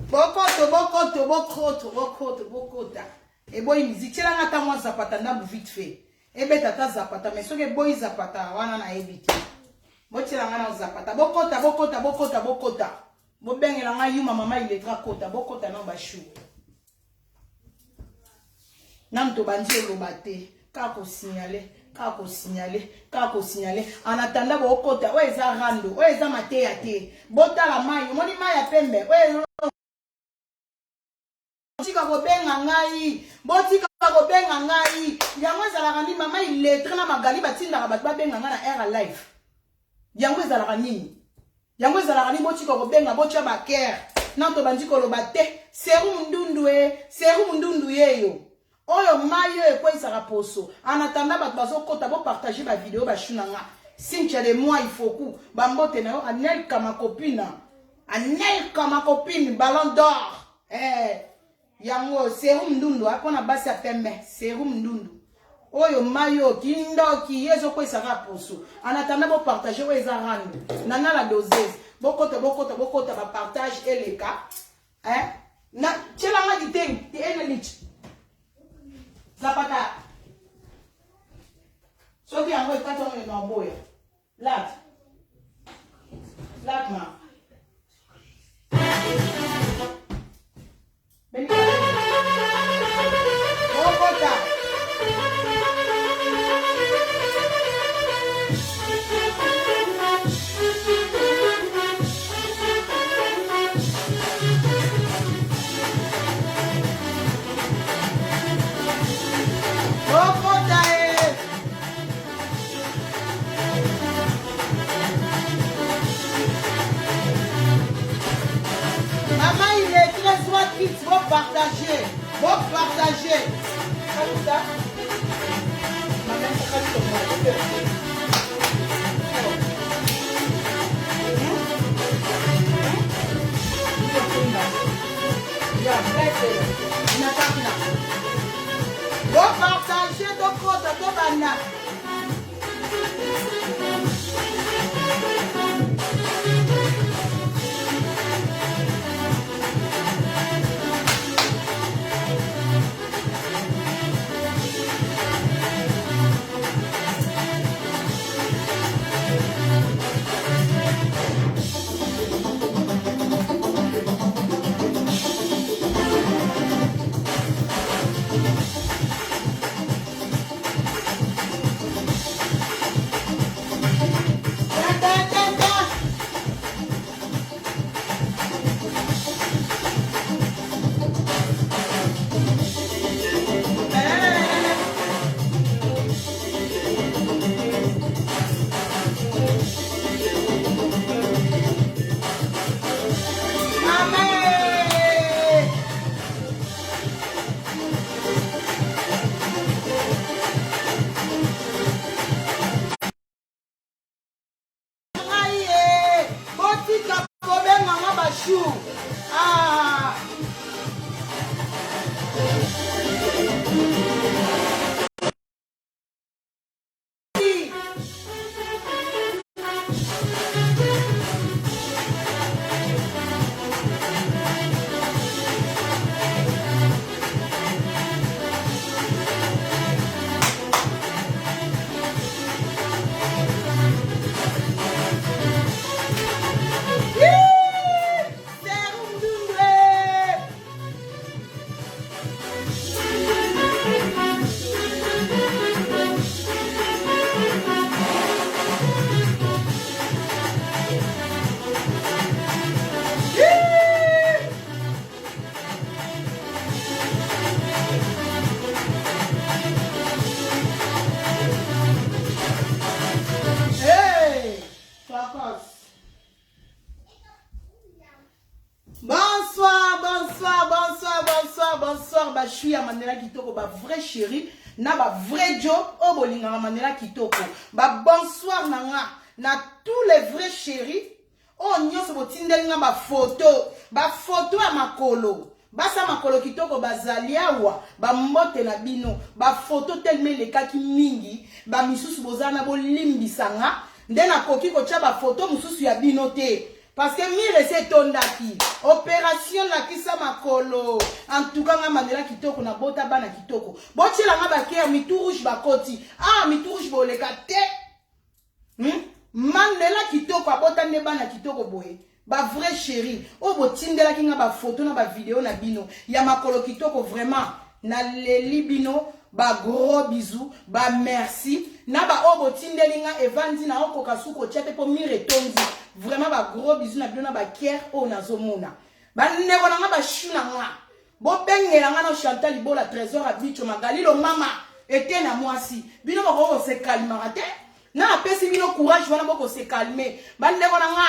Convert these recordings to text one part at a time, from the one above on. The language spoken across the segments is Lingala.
Bokoto, bokoto, bokoto, bokoto, bokota. Eboyi miziki. Tiela nga ata mwa zapata ndambu vite fait. Ebeta ata zapata, mais soki eboyi zapata wana nayebi te. Botiela nga na zapata. Bokota, bokota, bokota, bokota. Bobengela nga yuma mama illettra kota, bokota na ba chou. Nanu tobandi oloba te. Kaka ko signaler, kaka ko signaler, kaka ko signaler. En attendant bokota, oyo eza rando, oyo eza mateya te. Botala mai, omoni mai ya pembe, oyo botika kobenga ngai, botika kobenga ngai. Yango ezalaka nini mama illettre na Magali batindaka bato babenga ngai na air live. Yango ezalaka nini? Yango ezalaka nini botika kobenga botya ba cœur. Nanu tobandi koloba te. Serum ndundu e, serum ndundu yeyo. Oyo mayi oyo ekweisaka poso. En attendant bato bazokota bo partager ba video ba chou na nga. Cynthia de moi ifoku ba mbote na yo Anelka ma copine. Anelka ma copine ballon d'or. Eh yango serum ndundu pona basi ya pembe serum ndundu. Oyo mayi oyo kindoki ye ezokweyisa kaka poso. En attendant bo partager oyo eza rando. Nana la doseuse. Bokota bokota bokota ba partage eleka. Eh? Na tiela nga kitengi ene lich. Zapata. Soki yango ekati yango na oboya. Lat. Lat ma. Bokota. Bokota e. Maman il est très soit kit bo partager bo partager. Kaluta. Maman kaluta. Bo partager tokota tobanda. Ngai ye botika kobenga nga ba chou ah. Hey, Bonsoir, bonsoir, bonsoir, bonsoir, bonsoir, ba chou ya Mandela Kitoko, ba vrai chéri, na ba vrai Joe, oyo bolingaka Mandela Kitoko. Ba bonsoir na nga, na tous les vrais chéris, oyo nyonso botindeli nga ba photo, ba photo ya makolo. Basa makolo kitoko bazali awa, ba mbote na bino, ba photo tellement elekaki mingi, ba misusu boza na bolimbisa nga, nde nakoki kotia ba photo mosusu ya bino te. Parce que mire esi etondaki. Opération lakisa makolo. En tout cas nga Mandela kitoko na bota bana kitoko. Botiela nga ba cœur mitu rouge bakoti. Ah mitu rouge boleka te. Mandela kitoko abota nde bana kitoko boye. Ba vrai chérie. Oyo botindelaki nga ba photo na ba video na bino ya makolo kitoko vraiment. Na leli bino ba gros bisous, ba merci. Na ba oyo botindeli nga evandi na okoka su kotia te po mire etondi. Vraiment ba gros bisous na bino na ba cœur oyo nazomona. Ba ndeko na nga ba chou na nga. Bobengela nga na Chantal Ibola Trésor Abicho Magali lo mama ete na mwasi. Bino boko se calmaka te. Na apesi bino courage wana boko se calmer. Ba ndeko na nga.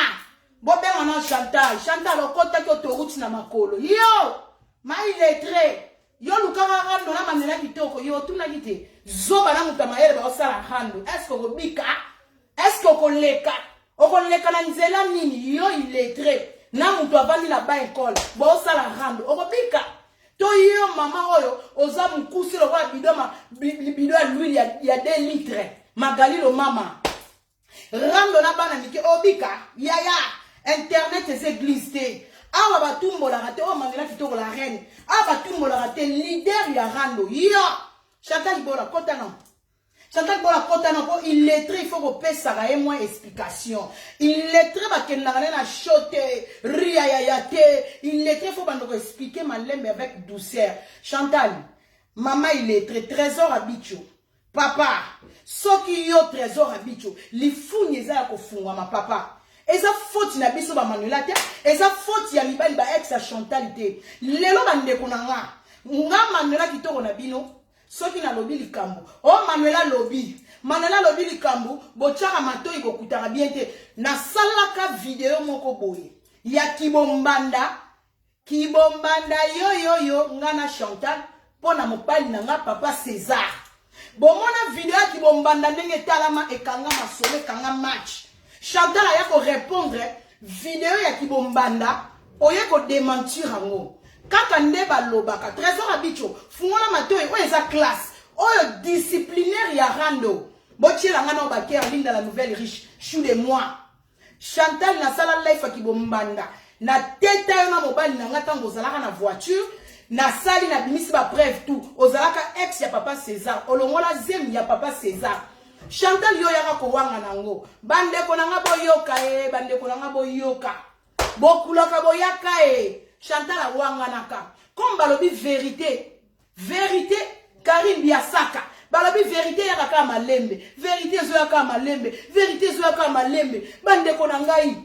Bobenga na Chantal. Chantal okotaki autoroute na makolo. Yo! Ma illettré. Yo lukaka rando na Mandela kitoko. Yo otunaki te. Zoba na moto ya mayele baosala rando. Est-ce que okobika? Est-ce que okoleka? Okoleka na nzela nini? Yo illettré. Na moto avandi na ba école. Baosala rando. Okobika? To yo mama oyo oza mokuse lokola bidon ma bidon ya l'huile ya 2 litres. Magali lo mama. Rando na bana mike obika yaya internet eza église te awa batumbolaka te oyo Mandela kitoko la reine awa batumbolaka te leader ya rando yo Chantal Bola kota na Chantal Bola kota na po illettré il faut kopesaka ye mwa explication illettré bakendaka ne na show te ria yaya te illettré faut bando ko expliquer malembe avec douceur. Chantal mama illettré Trésor Abicho papa soki yo Trésor Abicho lifuni eza ya kofungwama papa eza faute na biso ba Manuela te eza faute ya mibali ba ex ya Chantal te lelo bandeko na nga nga Manuela kitoko na bino soki nalobi likambo o Manuela lobi Manuela lobi likambo botiaka matoi bokutaka bien te nasalaka video moko boye ya kibombanda kibombanda yoyoyo nga na Chantal mpo na mobali na nga papa César bomona video ya kibombanda ndenge etalama ekanga masolo ekanga match Chantal aya korépondre video ya kibombanda oye kodémentir yango kaka nde balobaka Trésor Abicho fungola matoi oyo eza classe oyo disciplinaire ya rando botiela nga na baker Linda la nouvelle riche chou de moi Chantal nasala life ya kibombanda na teta yo na mobali na nga ntango ozalaka na voiture nasali nabimisi bapreuve tout ozalaka ex ya papa César olongola zemi ya papa César Chantal yo oyaka kowanga nango bandeko na nga boyoka e bandeko na nga boyoka bokulaka boyaka e Chantal awanganaka comme balobi vérité vérité Karim Biasaka balobi vérité eyaka kaka malembe vérité ezoya kaka malembe vérité ezoya kaka malembe bandeko na ngai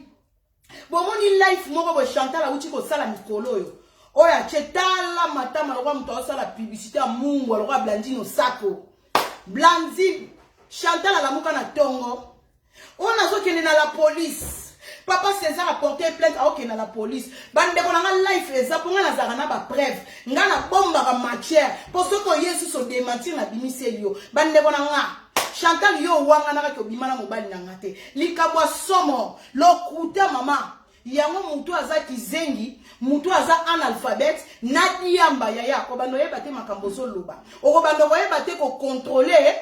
bomoni life moko boye Chantal awuti kosala mikolo oyo oyo atie tala matama lokola moto aosala publicité ya mungwa lokola Blandine Osako Blandine Chantal alamuka na ntongo oyo nazokende na la police papa César aporte plainte aokende na la police bandeko na nga life eza mpo nga nazalaka na bapreuve nga nabombaka matière mpo soki oye susu odémentir nabimiseli yo bandeko na nga Chantal yo owanganakaki obima na mobali na nga te likambo ya somo lokuta mama yango mutu aza kizengi mutu aza analphabète na diamba yaya kobanda oyeba te makambo ozoloba okobanda koyeba te kocontrôler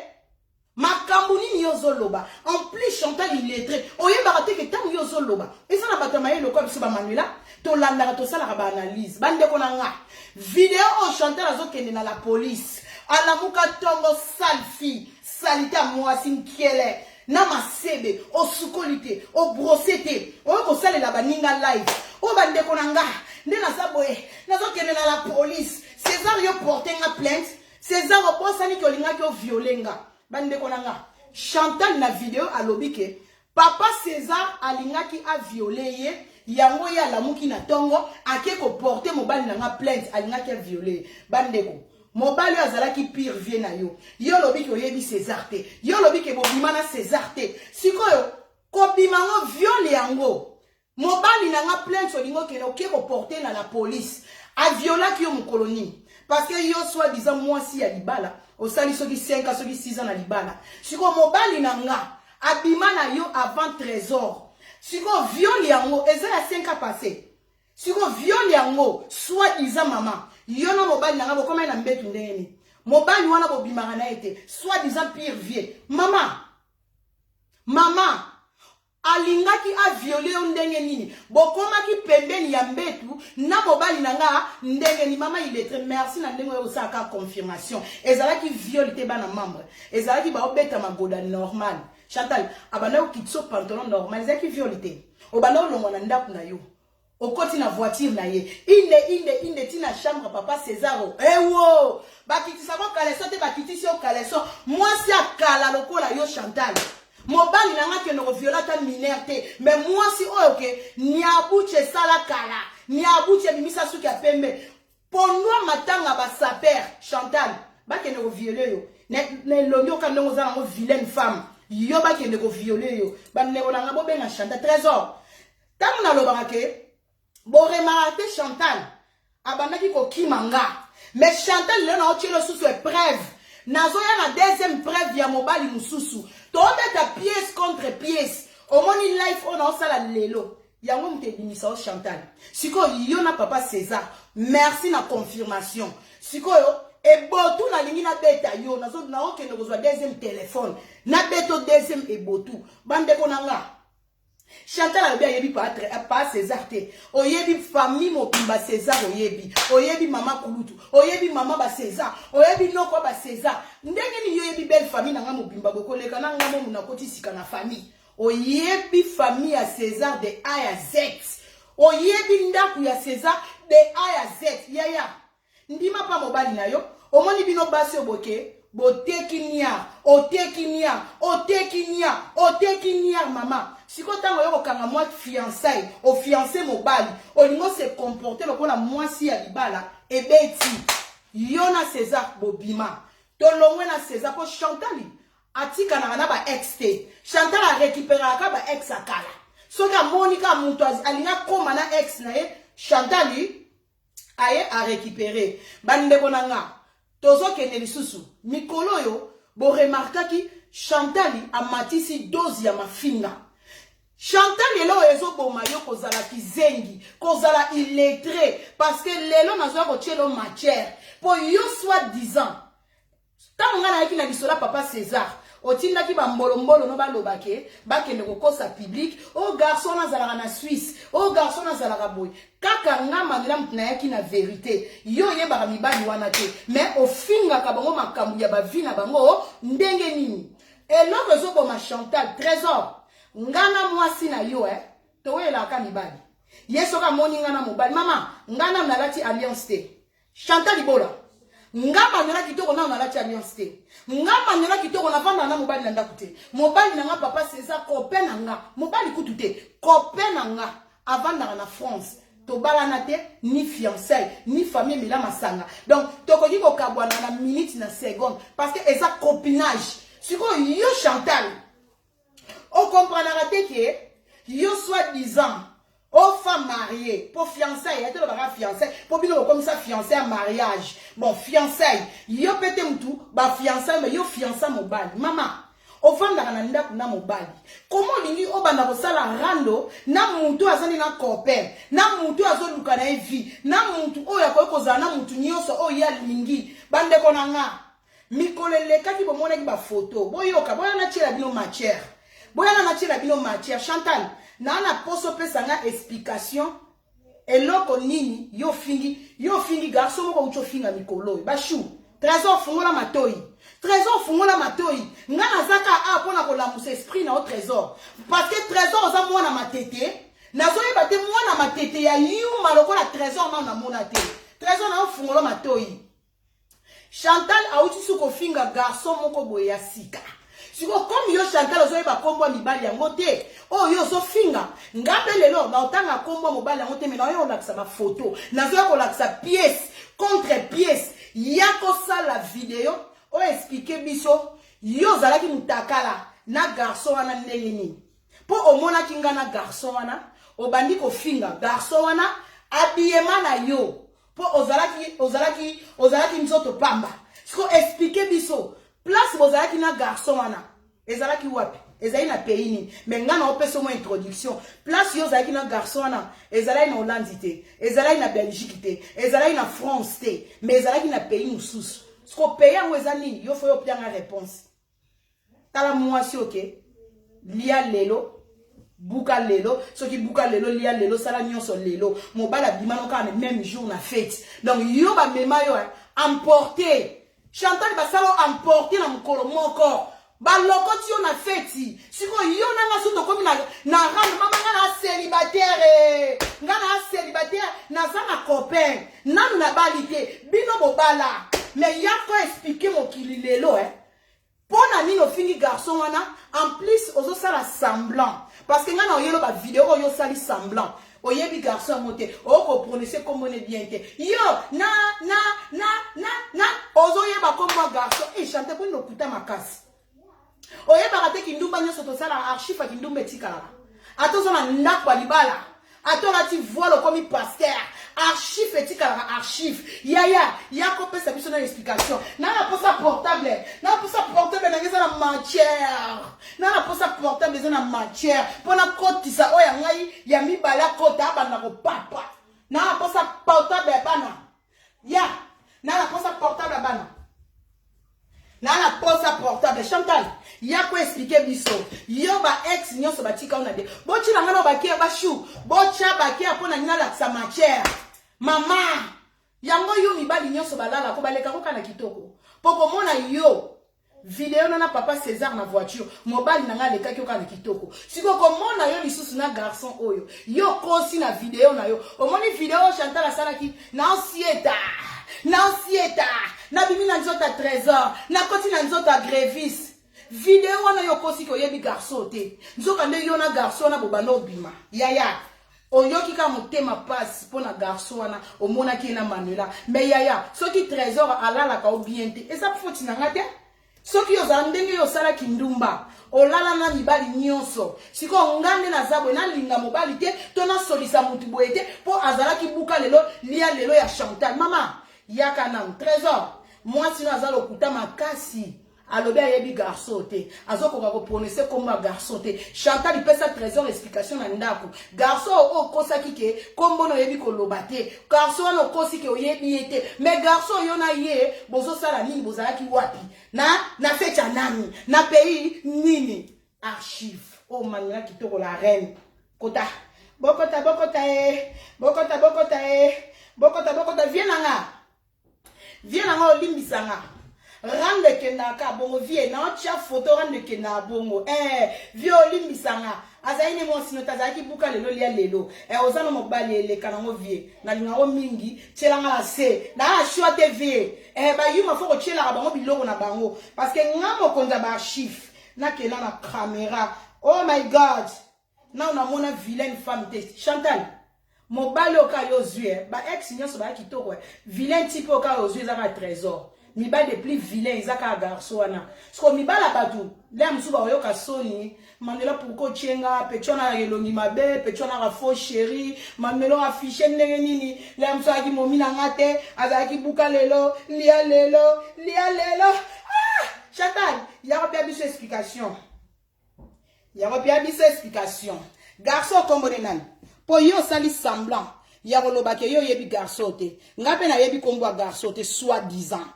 makambo nini yo ozoloba. En plus Chantal illettré oyebaka te ke ntango yo ozoloba eza na bato ya mayele lokola biso bamanuela tolandaka tosalaka baanalyse. Bandeko na nga video oyo Chantal azokende na la police alamuka ntongo sale fille salite ya mwasi nkele na masebe osukoli te obrosser te oyo kosalela baninga live oyo bandeko na nga nde naza boye nazokende na la police César yo porte nga plainte César obosani ke olingaki ovioler nga. Bandeko na nga Chantal na video alobi ke papa César alingaki avioler ye yango ye alamuki na ntongo ake koporter mobali na nga plainte alingaki avioler ye. Bandeko mobali oyo azalaki pire vie na yo yo olobi ke oyebi César te yo olobi ke bobima na César te sikoyo kobima ngo viol yango mobali na nga plainte olingi okende oke koporter na la police aviolaki yo mokolo nini parce que yo soi disant mwasi ya libala osali soki 5 ans soki 6 ans na libala sikoyo mobali na nga abima na yo avant Trésor sikoyo viol yango eza ya 5 ans passé sikoyo viol yango soi disant mama yo na mobali na nga bokomai na mbetu ndenge nini mobali wana bobimaka na ye te soi disant pire vie mama mama. Alingaki a violer yo ndenge nini? Bokomaki pembeni ya mbetu na mobali na nga ndenge ni? Mama illettré, merci na ndenge oyo osalaka confirmation. Ezalaki viol te, bana membre. Ezalaki baobeta magoda normal. Chantal, abanda kokitisa pantalon normal, ezalaki viol te. Obanda olongwa na ndako na yo, okoti na voiture na ye, inde inde inde ti na chambre papa César. Ewo, bakitisako caleçon te, bakitisi yo caleçon. Mwasi akala lokola yo Chantal, mobali na nga kende kovioler ata mineure te, mais mwasi oyo ke niabuche esala kala, niabuche ebimisa suki ya pembe, pondwa matanga basaper. Chantal, bakende kovioler yo na elongi oka ndenge oza nango, vilaine femme yo, bakende kovioler yo. Bandeko na nga, bobenga Chantal. Trésor, ntango nalobaka ke boremarquer te, Chantal abandaki kokima nga, mais Chantal lelo naotiela lisusu épreuve. Nazoya na deuxième preuve ya mobali mosusu, tobeta pièce contre pièce. Omoni live oyo naosala lelo, yango moto ebimisa o Chantal. Sikoyo yo na papa César, merci na confirmation. Sikoyo ebotu nalingi nabeta yo, naokende kozwa deuxième téléphone, nabeta deuxième ebotu. Bandeko na nga, Chantal alobi ayebi pa César te. Oyebi famille mobimba César, oyebi, oyebi mama kulutu, oyebi mama bacésar, oyebi noko bacésar. Ndenge nini yo oyebi belle famille na nga mobimba? Bokoleka na nga momu nakoti sika na famille. Oyebi famille ya César de A ya Z, oyebi ndako ya César de A ya Z. Yaya, ndima mpa mobali na yo. Omoni bino basi oyo boke boteki niar, oteki niar, oteki niar, oteki niar. Mama, sikoyo ntango oyo kokanga mwa fiançaille, ofiancer mobali, olingi ose comporter lokola mwasi ya libala, ebeti yo na César bobima. Tolongwe na César mpo Chantal atikanaka na baex te. Chantal arécupéraka baex akala. Soki amoni kaka moto alingi akóma na ex na ye, Chantal aye arécupérer. Bandeko na nga, tozokende lisusu. Mikolo oyo boremarquaki Chantal amatisi dose ya mafinga. Chantal, lelo oyo ezoboma yo kozala kizengi, kozala illettré, parce que lelo nazoya kotiela matière mpo yo soi disant ntango ngai nayaki na lisolo ya papa César, otindaki bambolombolo no baloba ke bakende kokosa public: "O garçon azalaka na Suisse, o garçon azalaka boye." Kaka nga Mandela moto nayaki na vérité. Yo oyebaka mibali wana te, mais ofingaka bango makambo ya bavie na bango ndenge nini. Eloko ezoboma Chantal, Trésor, nga na mwasi na yo toyelaka mibali. Ye soki amoni nga na mobali, mama, nga nanu nalati alliance te. Chantal Ibola, nga Manuela Kitoko nano nalati alliance te. Nga Manuela Kitoko navandaka na mobali na ndako te. Mobali na nga papa César, copain na nga, mobali kutu te, copain na nga avandaka na France. Tobalana te, ni fiançaille ni famille emela masanga. Donc tokoki kokabwana na minute, na seconde, parce que eza copinage. Sikoyo yo Chantal, okomprenaka te ke yo soi disant o femme mariée, po fiançaille ate lobaka fiançaille, po bino bokomisa fiançaille ya mariage. Bon, fiançaille yo mpe te, mutu bafiançaille, mais yo fiança mobali. Mama, ovandaka na ndako na mobali, koma olingi obanda kosala rando na mutu oyo azali na copain, na mutu oyo azoluka na ye vie, na mutu oyo akoki kozala na mutu nyonso oyo ye alingi. Bandeko na nga, mikolo elekaki bomonaki bafoto. Boyoka, boya natiela bino matière, boyana natiela bino matière. Chantal, naa na poso opesa nga explication. Eloko nini yo fingi? Yo ofingi garçon moko outi ofinga mikolo oyo bashu. Trésor, fungola matoi. Trésor, fungola matoi. Nga naza ka a mpona kolamusa esprit na yo, Trésor, parce que Trésor oza mwana Matete. Nazoyeba te, mwana Matete ya yuma lokola Trésor nano namona te. Trésor, na yo fungola matoi. Chantal auti su kofinga garçon moko boye ya sika. Sikoyo komi yo Chantal ozoyeba nkombo ya mibali yango te oyo yo ozofinga. Nga mpe lelo naotanga nkombo ya mobali yango te, mais naoya kolakisa bafoto, nazoya kolakisa pièce contre pièce ya kosala video oyo expliquer biso yo ozalaki mutakala na garçon wana ndenge nini, mpo omonaki nga na garçon wana, obandi kofinga garçon wana abiyema na yo mpo ozalaki nzoto pamba. Siko expliquer biso place bozalaki na garçon wana ezalaki wapi, ezali na pays nini? Mais ngai na opesa mo introduction. Place yo ozalaki na garçon wana ezalaki na Hollande te, ezalaki na Belgique te, ezalaki na France te, mais ezalaki na pays mosusu. Siko pays yango eza nini? Yo faut yo opianga réponse. Tala mwasi oke lia lelo. lelo, soki buka lelo, lia lelo, sala nyonso lelo. Mobali abima no kaka même jour na fête. Donc yo bamema yo emporté. Chantal, basala yo emporté na mokolo moko, balokoti yo na feti. Sikoyo yo nanga so tokomi na rame. Mama, nga na célibataire, nga na célibataire, naza na copain nanu nabali te. Bino bobala, mais yako expliquer mokili lelo, eh? Mpo na nini ofingi garçon wana? En plus ozosala semblant, parce que ngai na oyelo bavideo oyo osali semblant oyebi garçon yango te, okoprononce kombo ne bien te. Yo na na na na na ozoyeba kombo ya garçon e Chantal, boni lokuta makasi. Oyebaka te kindumba nyonso tosalaka, archive ya kindumba etikalaka. Ata oza na ndako ya libala, ata olati voile, okomi pasteur, archive etikalaka archive. Yaya, ya kopesa biso na explication. Na na posa portable, na posa portable nanga eza na matière, na na posa portable eza na matière mpo nakotisa oyo ya ngai ya mibale, akota abanda kopapa. Na na posa portable ya bana ya, na na posa portable ya bana, na na posa portable. Chantal, ya koexpliquer biso, yo ba ex nyonso batika yo na de. Botyela ngai na bacœur, bachoux, botya bacœur mpo na nini nalakisa matière. Mama, yango yo mibali nyonso balala ko baleka koka na kitoko, mpo komona yo video na papa César na voiture, mobali na ngai alekaki yo kaka na kitoko. Sikoyo komona yo lisusu na garçon oyo yo kosi na video na yo, omoni video oyo Chantal asalaki na osieta, na osieta, nabimi na nzoto ya Trésor, nakoti na nzoto ya Grevis. Video wana yo okosiki oyebi garçon te, nzoka nde yo na garçon wana bobanda obima. Yaya, oyoki kaka motema pasi mpo na garçon wana omonaki ye na Manuela. Mais yaya, soki Trésor alalaka o bien te, eza foti na nga te. Soki ozala ndenge yo osalaki ndumba, olala na mibali nyonso, sikoyo nga nde naza boye, nalinga mobali te to nasolisa motu boye te, mpo azalaki buka lelo, lia lelo ya Chantal. Mama, yaka nanu. Trésor, mwasi no aza lokuta makasi. Alobi ayebi garçon te, azokoka koprononce kombo ya garçon te. Chantal, ipesa Trésor explication na ndako. Garçon oyo okosaki ke kombo na oyebi koloba te, garçon wana okosi ke oyebi ye te, mais garçon oyo na ye bozosala nini? Bozalaki wapi na feti ya nani, na pays nini? Archive oyo. Manuela kitoko, la reine, kota, bokota, bokota e, bokota, bokota e, bokota, bokota. Vie nanga, vie nanga, olimbisanga, rando ekendaka bongo. Vie naotya foto, rando ekendaka bongo. Vie, olimbisanga, azali ne mwasi note, azalaki buka lelo, lia lelo. Oza na mobali, eleka nango. Vie, nalingango mingi, tielanga na se naa na shwa te. Vie, bayuma fo kotielaka bango biloko na bango, parce que nga mokonzi ya baarchive nakenda na caméra. Oh my God, nao namona vilaine femme te. Chantal, mobali oyo kaka yo ozwi, ba ex nyonso baya kitoko, vilain type oyo kaka ozwi eza kaka Trésor. Mibali de plus vilain eza kaka garçon wana. Siko mibali ya bato le mosusu bakoyoka soni. Mandela, pourquoi otienga pecho wana elongi mabe, pecho wana faux chéri? Mamelo affiche ndenge nini? Le mosusu azalaki momi na nga te, azalaki buka lelo, lia lelo, lia lelo. Ah! Chantal, yaka pia biso explication, yaka pia biso explication. Garçon okombo ne nani? Mpo yo osali semblant ya koloba ke yo oyebi garçon te. Nga mpe nayebi nkombo ya garçon te, soi disant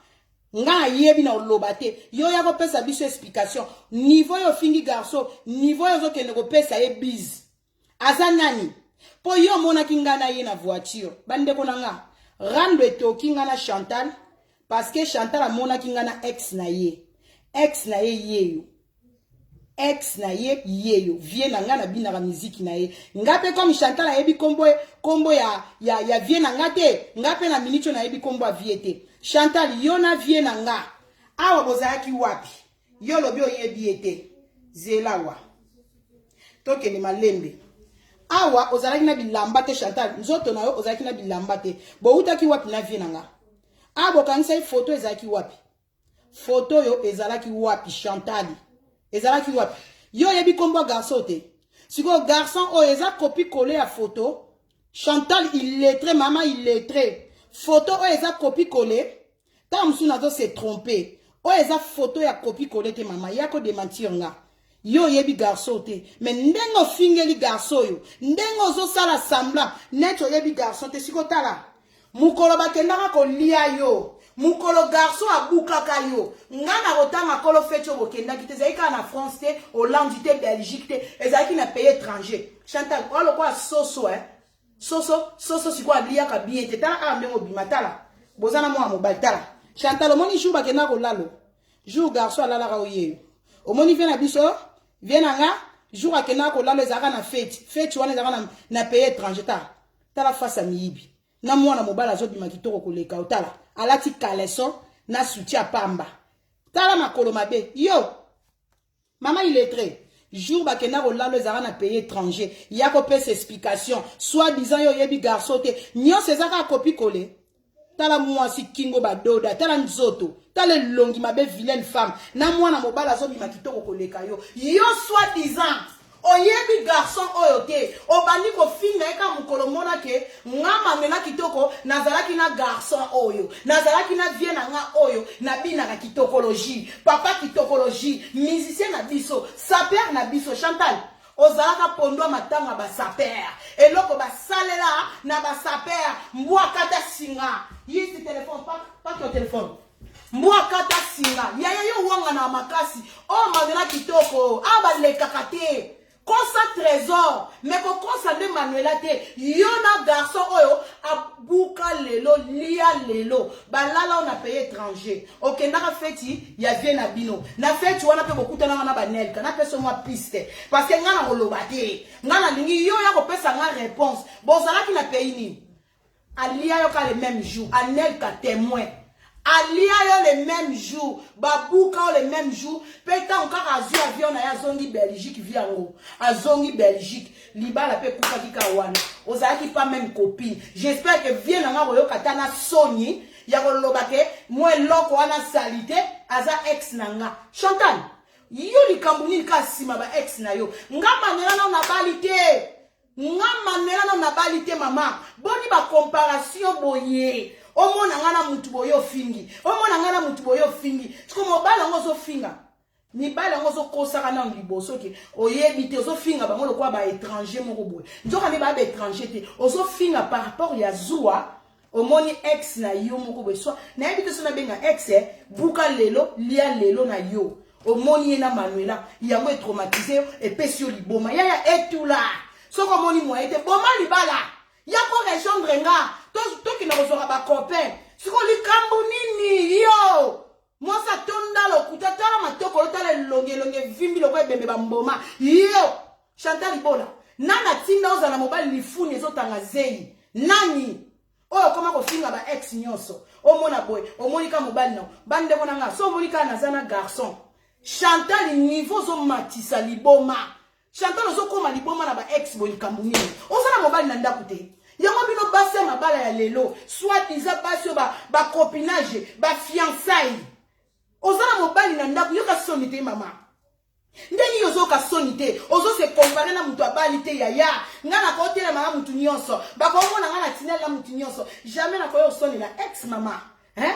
nga nayebi na oloba te. Yo ya kopesa biso explication. Niveau oyo ofingi garçon, niveau oyo ozokende kopesa ye bise, aza nani? Mpo yo omonaki nga na ye na voiture. Bandeko na nga, rando etoki nga na Chantal, parce que Chantal amonaki nga na ex na ye. Ex na ye yeyo, ex na ye yeyo, vie na nga nabinaka miziki na ye. Nga mpe comme Chantal ayebi kombo ya vie na nga te, nga mpe na miniti oyo nayebi kombo ya vie te. Chantal, yo na vie na nga awa bozalaki wapi? Yo olobi oyebi ye te. Zela wa, tokende malembe. Awa ozalaki na bilamba te. Chantal, nzoto na yo ozalaki na bilamba te. Boutaki wapi na vie na nga? Awa bokangisaki foto, ezalaki wapi? Foto oyo ezalaki wapi? Chantal, ezalaki wapi? Yo oyebi nkombo ya garçon te. Sikoyo garçon oyo eza copie collé ya foto. Chantal, illettré, mama illettré, foto oyo eza copie collé. Ntango mosusu nazo se tromper, oyo eza foto ya copie collé te. Mama, ya kodémentir nga, yo oyebi garçon te, mais ndenge ofingeli garçon oyo, ndenge ozosala semblant neti oyebi garçon te. Siko tala mokolo bakendaka kolia yo. Mokolo garçon abukaka yo, nga na kotanga kolo feti oyo bokendaki te, ezalaki kaka na France te, Hollande te, Belgique te, ezalaki na pays étranger. Chantal, oa lokola soso eh. Soso, soso sikoyo aliaka bien te. Tala awa ndenge obima, tala. Boza na mwana mobali, tala. Chantal, omoni jour bakendaka kolalo. Jour garçon alalaka oyeyo. Omoni vie na biso, vie na nga, jour akendaka kolalo ezalaka na feti. Feti wana ezalaka na pays étranger, tala. Tala face ya miyibi. Na mwana mobali azobima kitoko koleka otala. Alati caleçon na soutien pamba. Tala makolo mabe. Yo mama illettré. Jour bakenda kolalo ezalaka na pays étranger. Ya kopesa explication. Soit disant yo oyebi garçon te. Nyonso eza kaka copie coller. Tala mwasi kingo badoda, tala nzoto, tala elongi mabe vilaine femme. Na mwana mobali azobima kitoko koleka yo. Yo soit disant oyebi garçon oyo te, obandi kofinga ye kaka mokolo mona ke nga Manuela kitoko nazalaki na garçon oyo, nazalaki na vie na nga oyo, nabinaka kitokologie, papa kitokologie, musicien na biso, sapeur na biso. Chantal, ozalaka pondwa matanga ba sapeur, eloko basalela na ba sapeur, mbwa kata singa. Yisi téléphone, pak yo téléphone. Mbwa kata singa. Yaya yo wanga na makasi. Oh Manuela kitoko, ah balekaka te. Kosa trésor, mais kokosa nde Manuela te. Yo na garçon oyo abuka lelo, lia lelo. Balala na pays étranger. Okendaka feti ya vie na bino. Na feti wana pe bokutana na ba nelka, na peso mwa piste. Parce que nga na koloba te. Nga na lingi yo ya kopesa nga réponse. Bozalaki na pays nini? Alia yo ka le même jour, Anelka témoin. Alia yo le même jour, babuka yo le même jour, pe tango kaka azwi avion na ye azongi Belgique vi yango. Azongi Belgique, libala pe kufaki ka wana. Ozalaki pas même copine. J'espère que vie na nga koyoka ta na soni ya koloba ke mwa eloko wana salite aza ex na nga. Chantal, yo likambo nini ka sima ba ex na yo? Nga Manuela na nabali te. Nga Manuela na nabali te mama. Boni ba comparaison boye. Omona nga na mutu boye ofingi. Omona nga na mutu boye ofingi. Siko mobali yango ozofinga. Mibali yango ozokosaka nanu liboso ke oyebi te, ozofinga bango lokola ba étranger moko boye. Nzoka nde ba ba étranger te. Ozofinga par rapport ya zuwa. Omoni ex na yo moko boye. Soit nayebi te so nabenga ex, buka lelo, lia lelo na yo. Omoni ye na Manuela, yango e traumatisé yo, epesi yo liboma. Yaya etula. Soko omoni moyen te, boma libala. Ya ko rejoindre nga. Tokenda kozwaka ba copain. Siko likambo nini yo? Mwasi atonda lokuta, tala matokolo, tala elongi, elongi evimbi lokola ebembe ba mboma. Yo Chantal Ibola, nani atinda ozala mobali lifuni ezotanga zeyi? Nani? Oyo okoma kofinga ba ex nyonso. Omona boye, omoni ka mobali na bandeko na nga, so omoni ka naza na garçon. Chantal niveau ozomatisa liboma. Chantal ozokoma liboma na ba ex boye likambo nini? Oza na mobali na ndako te. Yango bino basi ya mabala ya lelo, soit disant basi oyo ba copinage, ba fiançailles. Oza na mobali na ndako, yoka soni te mama. Ndenge yo ozoyoka soni te, ozo se comparer na mutu abali te yaya. Nga nakotelema na mutu nyonso, bakomona nga na tinel na mutu nyonso. Jamais nakoya koswanela ex mama. Hein?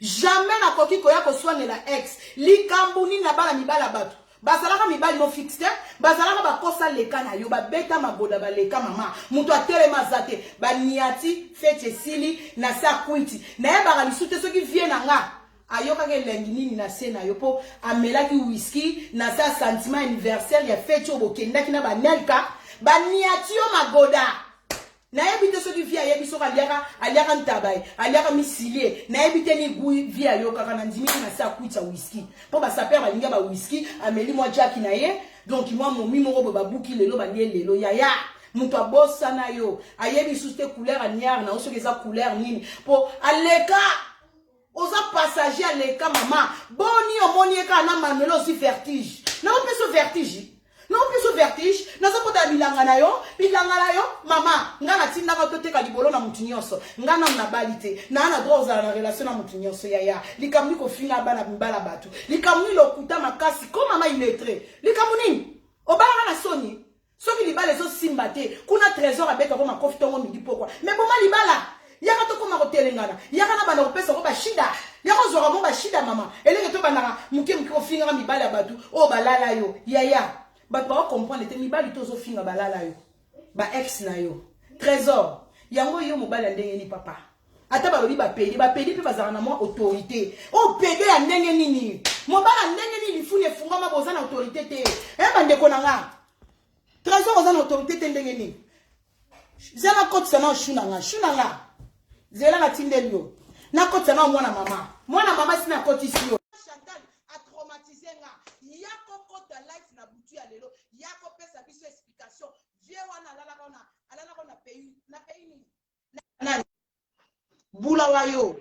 Jamais nakoki koya koswanela ex. Likambo nini na bana mibala bato? Bazalaka mibali no fixe te, bazalaka bakosa leka na yo, babeta magoda baleka mama. Mutu atelema aza te, baniati feti esili na sa kwiti. Nayebaka lisu te soki vie na nga ayokaka elengi nini na se na yo po amelaki whisky na sa sentiment anniversaire ya feti oyo bokendaki na banelka, baniati yo magoda. Nayebi te soki vie ayebi soki aliaka, aliaka ntaba ye, aliaka misilie. Nayebi te ni goût vie ayokaka na ndimi na sa kwiti ya whisky. Po ba sapeur balingi ba whisky, ameli mwa jack na ye, donc mwa momi moko boye babuki lelo balie lelo yaya. Mutu abosana yo, ayebi lisusu te couleur ya niar na yo soki eza couleur nini. Po aleka oza passager aleka mama. Boni omoni ye kaka na Manuela ozwi vertige. Na opesa vertige. Na opesa vertige, naza kota bilanga na yo, bilanga na yo mama, nga natindaka toteka libolo na mutu nyonso. Nga nanu nabali te, na na droit ozala na relation na mutu nyonso yaya. Likambo ni kofinga bana mibala bato. Likambo ni lokuta makasi ko mama illettré. Likambo nini? Obalaka na soni. Soki libala ezosimba te, kuna trésor abeta ko makofi tongo midi pokwa. Mais boma libala, yaka tokoma kotelengana, yaka na banda kopesa ko ba shida. Yaka ozwaka mo ba shida mama. Elenge to bandaka muke muke kofingaka mibali ya bato oyo balala yo. Yaya, bato bako comprendre te mibali to ozofinga balala yo. Ba ex na yo. Trésor, yango yo mobali ya ndenge ni papa. Ata balobi ba pede, ba pede mpe bazalaka na mwa autorité. Oyo pede ya ndenge nini? Mobala ndenge nini lifuni efungwama boza na autorité te? Eh bandeko na nga. Trésor oza na autorité te ndenge nini? Zela nakotisa na chou na nga, chou na nga. Zela natindeli yo. Nakotisa na mwana mama. Mwana mama si nakotisi yo. Chantal a traumatise nga. Ya kokota live na butu ya lelo, ya kopesa biso explication. Vieux wana alalaka na alalaka na pays, na pays nini? Nani? Bulawayo.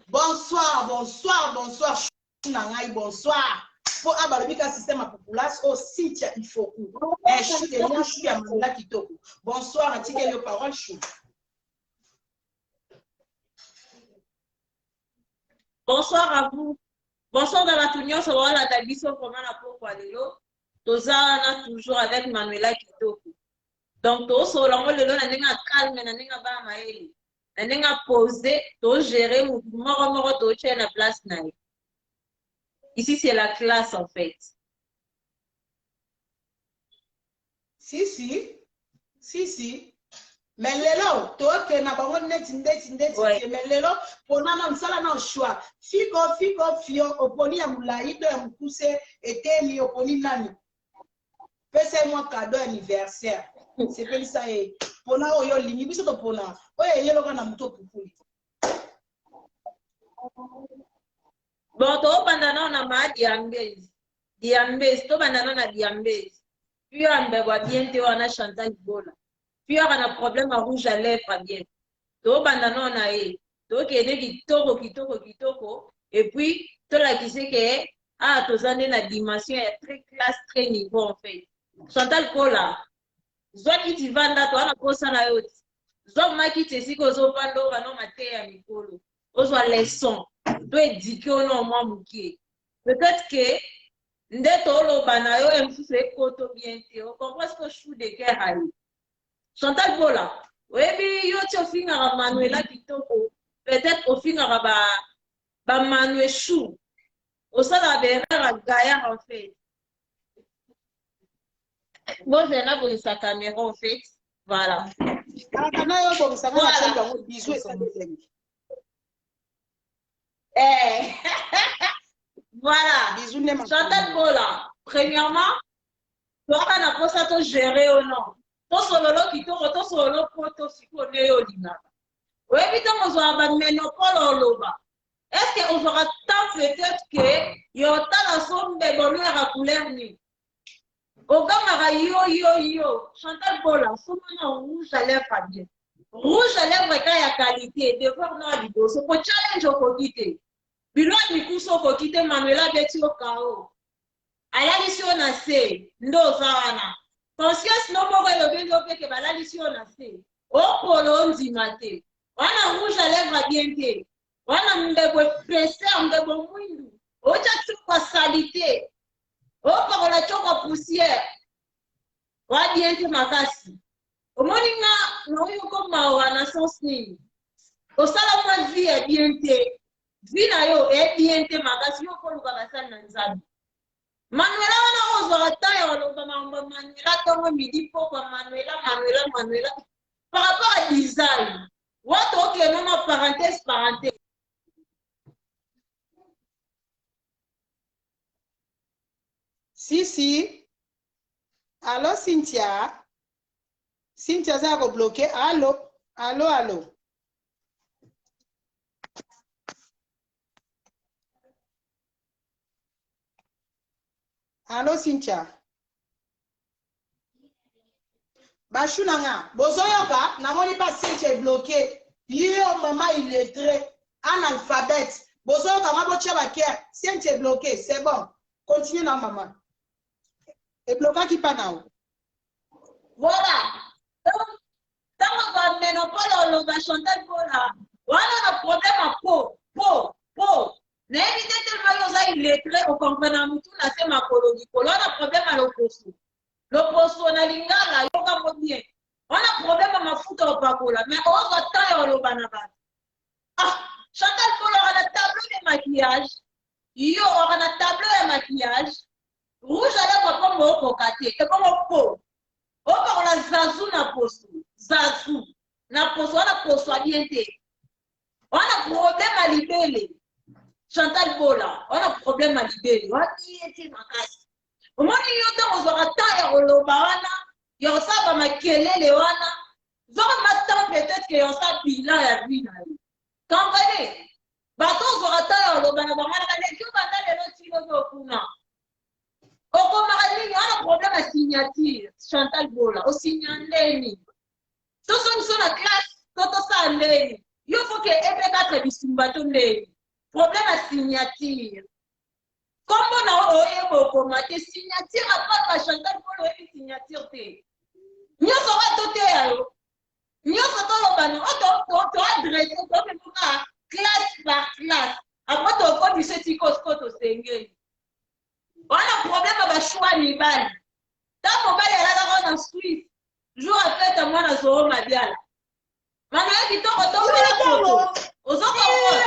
Bonsoir, bonsoir, bonsoir. Chou na ngai, bonsoir. Po a balobi ka système ya populace oyo Cynthia Ifoku. Eh, chou de moi, chou ya Mandela kitoko. Bonsoir, natikeli yo parole chou. Bonsoir à vous. Bonsoir na bato nyonso baolanda biso vraiment na pokwa lelo. Toza wana toujours avec Manuela Kitoko. Donc tosolola yango lelo na ndenge ya calme, na ndenge ya bana mayele, na ndenge ya pose, togere motu moko moko totia na place na ye. Ici c'est la classe en fait. Si si. Si si. Mais lelo toke na bango neti ndeti ndeti ouais. te mais lelo pona na msala na choix fiko fiko fio oponi ya molayi to ya mokuse eteni oponi nani pesa ye mwa cadeau ya anniversaire sepelisa ye pona oyo olingi biso topona oyo eyeloka na moto opupuli bon tobanda nao na maa diambezi diambezi tobanda nao na diambezi pure mbebo bien te wana chantal bola pure na problème ya rouge à lèvre bien tobanda nao na ye tokende kitoko kitoko kitoko et puis tolakise ke ah toza nde na dimension ya très classe très niveau en fait chantal kola zwa kiti vanda toa na posa na yo ti zwa ma kiti esika ozovanda oyo bano mateya ya mikolo ozwa leçon to edike ono mwa moke peut-être que nde toloba na yo ye mosusu ekoto bien te ocomprend siko chou de cœur aye chantal bola oyebi yo ti ofingaka manuela kitoko peut-être ofingaka ba ba manue chou osalaka ba erreur ya gaillard en fait bozela nabongisa caméra en fait voilà kaka na yo obongisa nga na bango bisou esali elengi Eh. voilà bisou nde Chantal Bola premièrement toaka na posa to gérer yo non tosololo kitoko tosololo poto sikoyo nde yo olingaka oyebi ntango ozwaka bamenopole oloba est-ce que ozwaka temps peut-être que yo otala so mbebo oluyaka couleur nini ogangaka yo yo yo chantal bola somana rouge à lèvre bien rouge à lèvre ka ya qualité devoir na liboso po challenge okoki te bilo ya mikusa okoki te manuela abeti yo kao alalisi yo na se nde oza wana conscience no moko elobeli yo mpe ke balalisi yo na se opolo ondima te wana rouge à lèvre bien te wana mbebo épaisseur mbebo mwindu otya tshoko salite opakola tshoko poussière wa bien te makasi omoni nga naoyoko mawa na sens nini osala mwa vie ya bien te vie na yo e bien te makasi yo okoluka basali na nzambe manuela wana oyo ozwaka temps ya koloba makambo ya manuela ntongo midi pokwa manuela manuela manuela par rapport à design wato okende na parenthèse parenthèse Si, si. Allo, Cynthia. Cynthia aza ya kobloke. Allo, allo, allo. Allo, Cynthia. Bashu na nga, bozoyoka, namoni pa Cynthia ebloke. Yo mama illettré, analphabète. Bozoyoka nga botia ba cœur. Cynthia ebloke, c'est bon. Continue na mama. Eblokaki pa na yo. Voilà. Ntango ba menopole oloba Chantal Bola, wana na problème ya po, po, po. Nayebi te tellement yo oza illettré, okomprena mutu na se makolo likolo, wana problème ya loposo. Loposo na lingala, yoka ngo bien. Wana problème ya mafuta opakola, mais ozwa temps ya oloba na bato. Ah, Chantal Bola oka na tableau de maquillage, yo oka na tableau ya maquillage, rouge à lèvres pombo okoka te, ebongo po. Opakola zazu na poso, zazu na poso wana poso ya bien te. Wana problème ya libele. Chantal Bola, wana problème ya libele. Waki ete makasi. Omoni yo ntango ozwaka temps ya koloba wana, ya kosala ba makelele wana, zwaka ma temps peut-être que ya kosala bilan ya vie na yo. Comprenez? Bato ozwaka temps ya koloba na bango wana baleki yo banda lelo ti lobi okuna. Okomaka nini? Wana problème ya signature. Chantal Bola, osinya ndeni? Tozongiso na classe to tosala ndeni? Yo faut que EP4 bisumba to ndeni? Problème ya signature. Kombo na yo oyeba okoma te signature apart ba Chantal Bola oyebi signature te. Nyonso oyo toteya yo. Nyonso toloba no oyo to adresse tomemaka classe par classe. Après tokomi biso etiko sikoyo tosengeli. Wana problème ya ba choix mibali. Ntango mobali alalaka na Suisse, jour afeta mwana Zoro Mabiala. Manuel kitoko tombela foto. Ozo comprendre?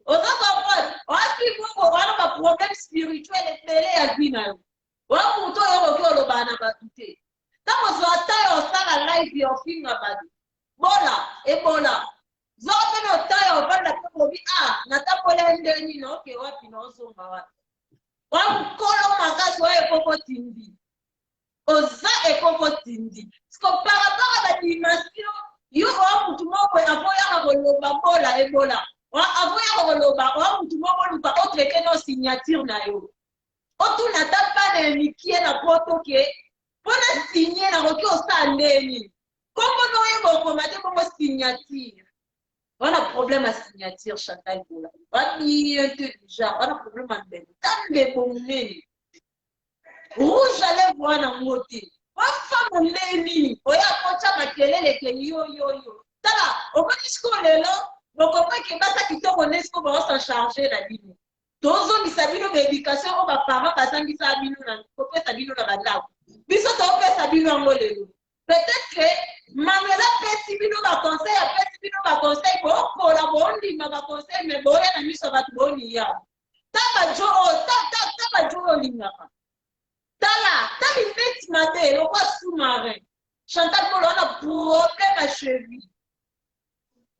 Ozo comprendre? Oasi bongo wana ba problème spirituel ebele ya vie na yo. Oya moto oyo okoki olobana na bato te. Ntango ozwa ata ya osala live ya ofinga bato. Bola, ebola. Zwa mpe na ota ya ovanda mpe olobi ah natambola nde nini oke wapi na ozonga wapi. Oya mokolo makasi oya ekoko tindi. Oza ekoko tindi. Siko par rapport à ba dimension yo oya mutu moko boye avant oyaka koloba bola ebola. Avant oyaka koloba oya mutu moko oluka otraite no signature na yo. Otuna ata bana ya mikie na poto ke mpo na signe nakoki osala ndeni. Kombo na oyeba okoma te bongo signature. Wana problème ya signature Chantal Bola. Ba bien te du genre wana problème ya mbebo. Ta mbebo monene. Rouge à lèvres wana ngo te. Wa femme ndeni oya kotia makelele ke yo yo yo. Tala omoni sikoyo lelo bokomaki ke basa kitoko nde sikoyo bao s'en charger na bino. Tozongisa bino ba education oyo ba parents bazangisa bino na kopesa bino na bandako. Biso topesa bino yango lelo. Peut-être que Manuel apesi bino ba conseil, apesi bino ba conseil, bokola, bondima ba conseil, mais boya na miso ya bato boniya. Ta ba jo oyo, ta ta ta ba jo oyo olingaka. Tala, ta lineti mabe lokwa sous-marin. Chantal Polo wana problème ya cheville.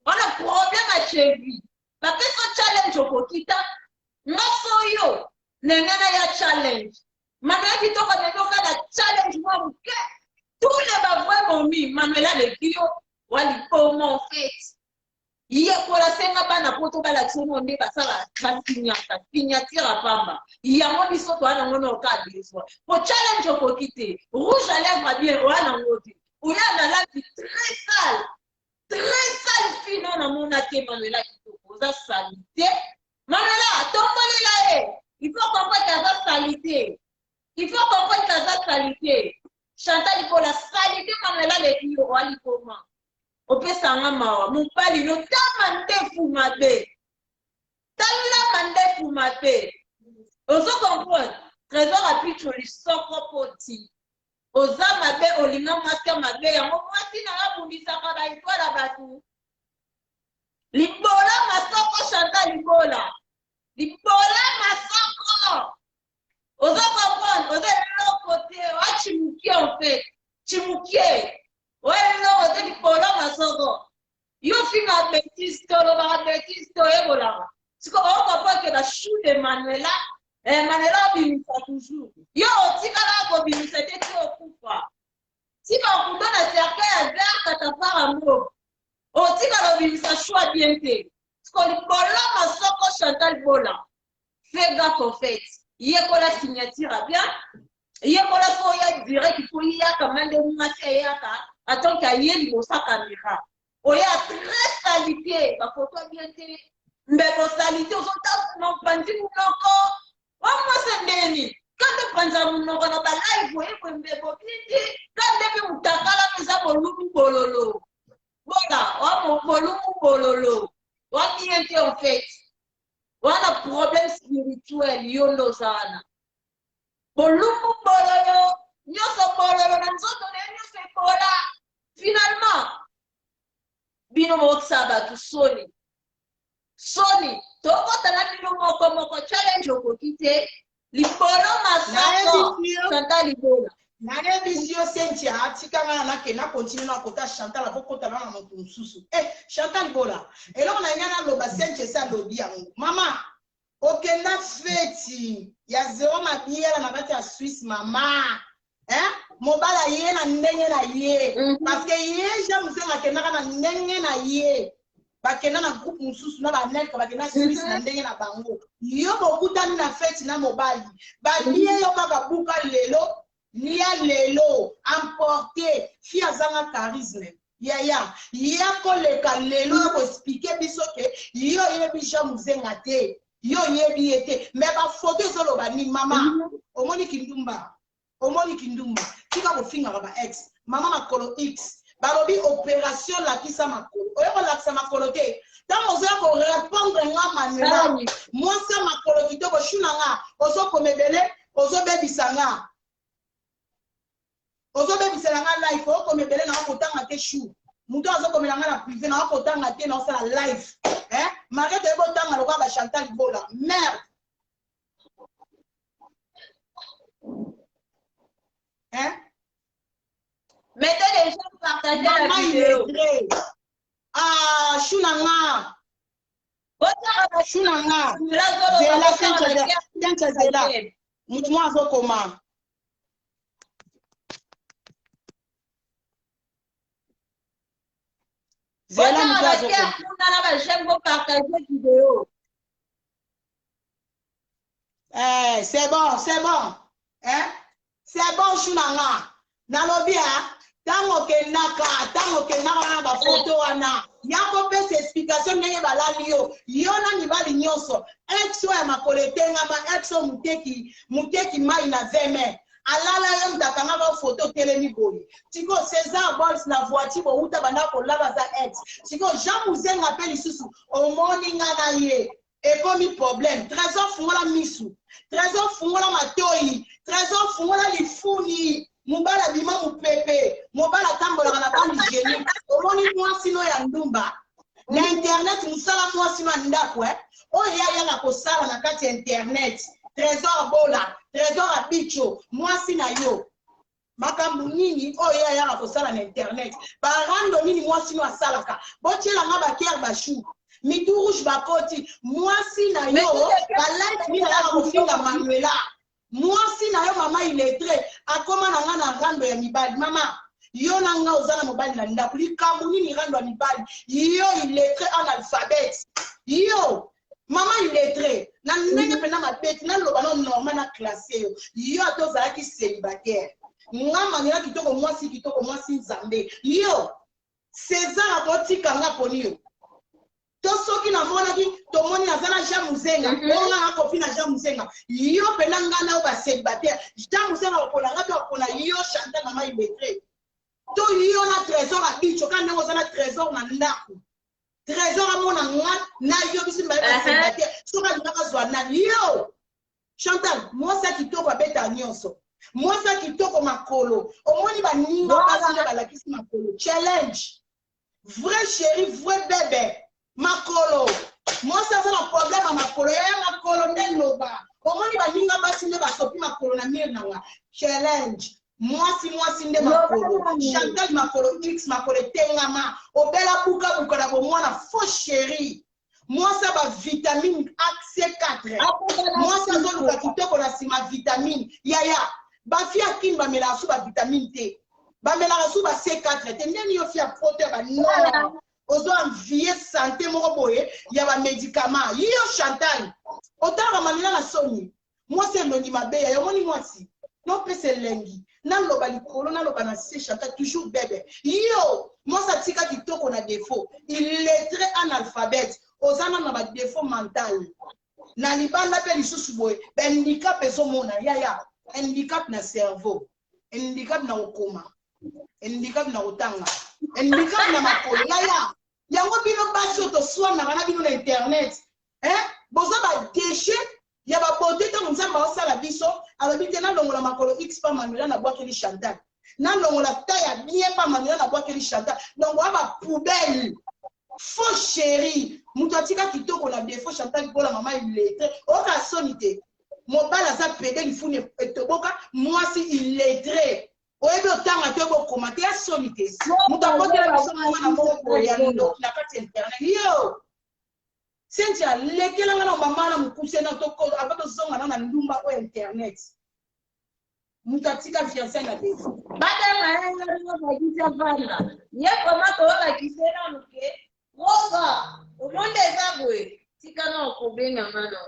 Wana problème ya cheville. Bapesi yo challenge okokita. Nga soyo nenge na ya challenge. Manuel kitoko amemi oka na challenge mwa moke. Tous les ba vrai momi, Manuel aleki yo wa liboma en fait. Yekola senga bana poto balakisa yo nde basala basignaka signature ya pamba. Yango biso toa nango na oka besoin. Po challenge okoki te. Rouge à lèvres bien oa nango te. Oya na lati très sale. Très sale fille non namona te Manuela kitoko. Oza salite. Manuela tombolela ye. Il faut comprendre qu'aza salite. Il faut comprendre qu'aza salite. Chantal Ibola salite Manuela aleki yo oa liboma. Opesa nga mawa mobali no tama ndefu mabe. Tala mandefu mabe. Ozo comprendre? Trésor Apicho lisoko poti. Oza mabe olinga mwasi ya mabe yango mwasi na yo abundisaka ba etoile ya bato. Libola masoko Chantal Libola. Libola masoko. Ozo comprendre? Oza eloko te. Oa chimukie en fait. Chimukie. Oa eloko te libola masoko. Yo finga betise te olobaka betise te oyekolaka. Siko o comprendre que ba chou de Manuela, eh, Manuela obimisa toujours. Yo otikala kobimisa te ti okufa. Tika okunda na cercueil ya vert katafara mauve. Otikala obimisa choix bien te. Siko libolo masoko Chantal Bola. Fais gaffe en fait. Yekola signature ya bien. Yekola faut ya direct faut yaka mande mwasi ayaka en tant qu'aye liboso ya caméra. Oya très salite, ba photo bien te. Mbebo salite ozotala na panzi munoko. Wa mwasi ndeni. Kande panza munoko na ba live oye boye mbebo bien te. Kande pe mutakala pe eza bolumbu bololo. Bola, wa bolumbu bololo. Wa bien te en fait. Wana problème spirituel yo nde oza wana. Bolumbu bololo, nyonso bololo na nzoto na ye nyonso ebola. Finalement, bino bokisa bato soni. Soni, tokota na bino moko moko challenge okoki te. Libolo masoko, Chantal Libola. Nayebisi yo Cynthia atika nga na nake na continue na kota Chantal akokota na na moto mosusu. Eh Chantal Bola, eloko na ngai naloba Cynthia esi alobi yango. Mama, okenda feti ya zero mabiala na kati ya Suisse mama. Eh? Mobali aye na ndenge na ye. Parce que ye Jean Musenga akendaka na ndenge na ye. Bakenda na groupe mosusu na banelka bakenda Suisse na ndenge na bango. Yo bokutani na feti na mobali. Balie yo kaka buka lelo, lia lelo, emporter. Fille azanga charisme. Yaya, ya koleka lelo ya koexplike biso ke yo oyebi Jean Muzenga te. Yo oyebi ye te. Mais ba photo ezoloba nini mama? Omoni kindumba. Omoni kindumba. Tika kofingaka ba ex. Mama makolo X. Balobi opération lakisa makolo. Oye kolakisa makolo te. Ntango ozoya korepondre nga Manuela, mwasi ya makolo kitoko shu na nga, ozokoma ebele, ozobebisa nga. Ozobebisela nga life, okoma ebele na okotanga te shu. Moto azokomela nga na privé na okotanga te na osala life. Eh? Mariette oyebi otanga lokola ba Chantal Bola. Merde. Hein? Mettez les gens partager la Maman vidéo. illettrée. Ah, chou na nga. Chou na nga. Zela Cynthia, Cynthia Zela. Mutu moko azokoma. Zela mutu azokoma. Kuna na ba j'aime bo partager vidéo. Eh, c'est bon, c'est bon. Hein? C'est bon, chou na nga. Nalobi ah, tango okendaka, tango okendaka wana ba photo wana. Ya kopesa explication ndenge balali yo. Yo na mibali nyonso. Ex oyo ya makolo etengama, ex oyo muteki, muteki mai na 20 mai. Alala yo moto akanga ba photo telemi boye. Sikoyo César Bols na voiture bowuta banda kolala aza ex. Sikoyo Jean Muzenga pe lisusu omoni nga na ye. Ekomi problème. Trésor fungola misu. Trésor fungola matoyi. Trésor fungola lifuni. Mobali abima mupepe. Mobali atambolaka na bande hygiénique. Omoni mwasi no ya ndumba. Na internet musala mwasi no ya ndako eh. Oyo ye ayaka kosala na kati ya internet. Trésor Bola, Trésor Abicho, mwasi na yo. Makambo nini oyo ye ayaka kosala na internet? Barando nini mwasi no asalaka? Botiela nga ba cœur ba chou. Mitu rouge bakoti. Mwasi na yo, ba like nini ayaka kofinga Manuela? Mwasi na yo mama illettré akoma na nga na rando ya mibali. Mama, yo na nga oza na mobali na ndako. Likambo nini rando ya mibali? Yo illettré analphabète. Yo mama illettré na ndenge mpenza mabe ti naloba no normal na classe yo. Yo ata ozalaki célibataire. Nga Manuela kitoko mwasi kitoko mwasi nzambe. Yo César akotika nga poni yo. To soki namonaki tomoni naza na Jean Muzenga, oyo nga nakofi na Jean Muzenga. Yo mpenza nga na yo ba célibataire. Jean Muzenga akopona nga to akopona yo Chantal mama illettré. To yo na Trésor Abicho kaka ndenge oza na Trésor na ndako. Trésor amona nga na yo biso mibale ba célibataire. Soki alingaka azwa nani yo. Chantal, mwasi ya kitoko abeta nyonso. Mwasi ya kitoko makolo. Omoni baninga basi nde balakisi makolo. Challenge. Vrai chéri, vrai bébé. Makolo. Mwasi aza na problème ya makolo. Yaya makolo nde loba. Omoni baninga basi nde basopi makolo na mire na nga. Challenge. Mwasi mwasi nde makolo. Chantal makolo X makolo etengama. Obela buka buka na bomwana faux chéri. Mwasi ya ba vitamine AC4. Mwasi azoluka kitoko na sima vitamine. Yaya, ba fille ya kin bamelaka su ba vitamine te. Bamelaka su ba C4 te. Ndeni yo fille ya poto ya ba non. Ozo envier santé moko boye ya ba médicaments. Yo Chantal, otalaka Manuela na soni. Mwasi elongi mabe yaya, omoni mwasi? Nopesa elengi. Naloba likolo, naloba na se, Chantal toujours bebe. Yo, mwasi atika kitoko na défaut. Illettré analphabète. Oza nanu na ba défaut mental. Na libanda pe lisusu boye, ba handicap ezomona yaya. Handicap na cerveau. Handicap na kokoma. Handicap na kotanga. Handicap na makolo yaya. Yango bino basi oyo toswanaka na bino na internet. Hein? Boza ba déchets ya ba beauté ntango Nzambe aosala biso, alobi te nalongola makolo X pa Manuela nabwakeli Chantal. Nalongola taille ya bien pa Manuela nabwakeli Chantal. Donc oya ba poubelle. Faux chéri. Moto atika kitoko na défaut Chantal Bola mama illettré. Oyoka soni te. Mobali aza pede lifuni etoboka, mwasi illettré. Oyebi otanga te, obokoma te, ya soni te. Moto akotela biso mwana moko boye ya ndoki na kati ya internet. Yo Cynthia, lekela nga na mama na mokuse na ava tozonga na na ndumba oyo internet. Moto atika fiancé na defi. Babenga ye nga bakisi avanda. Ye vraiment toyolakise nanu ke Rosa, omonde eza boye. Tika na okobenga nga na.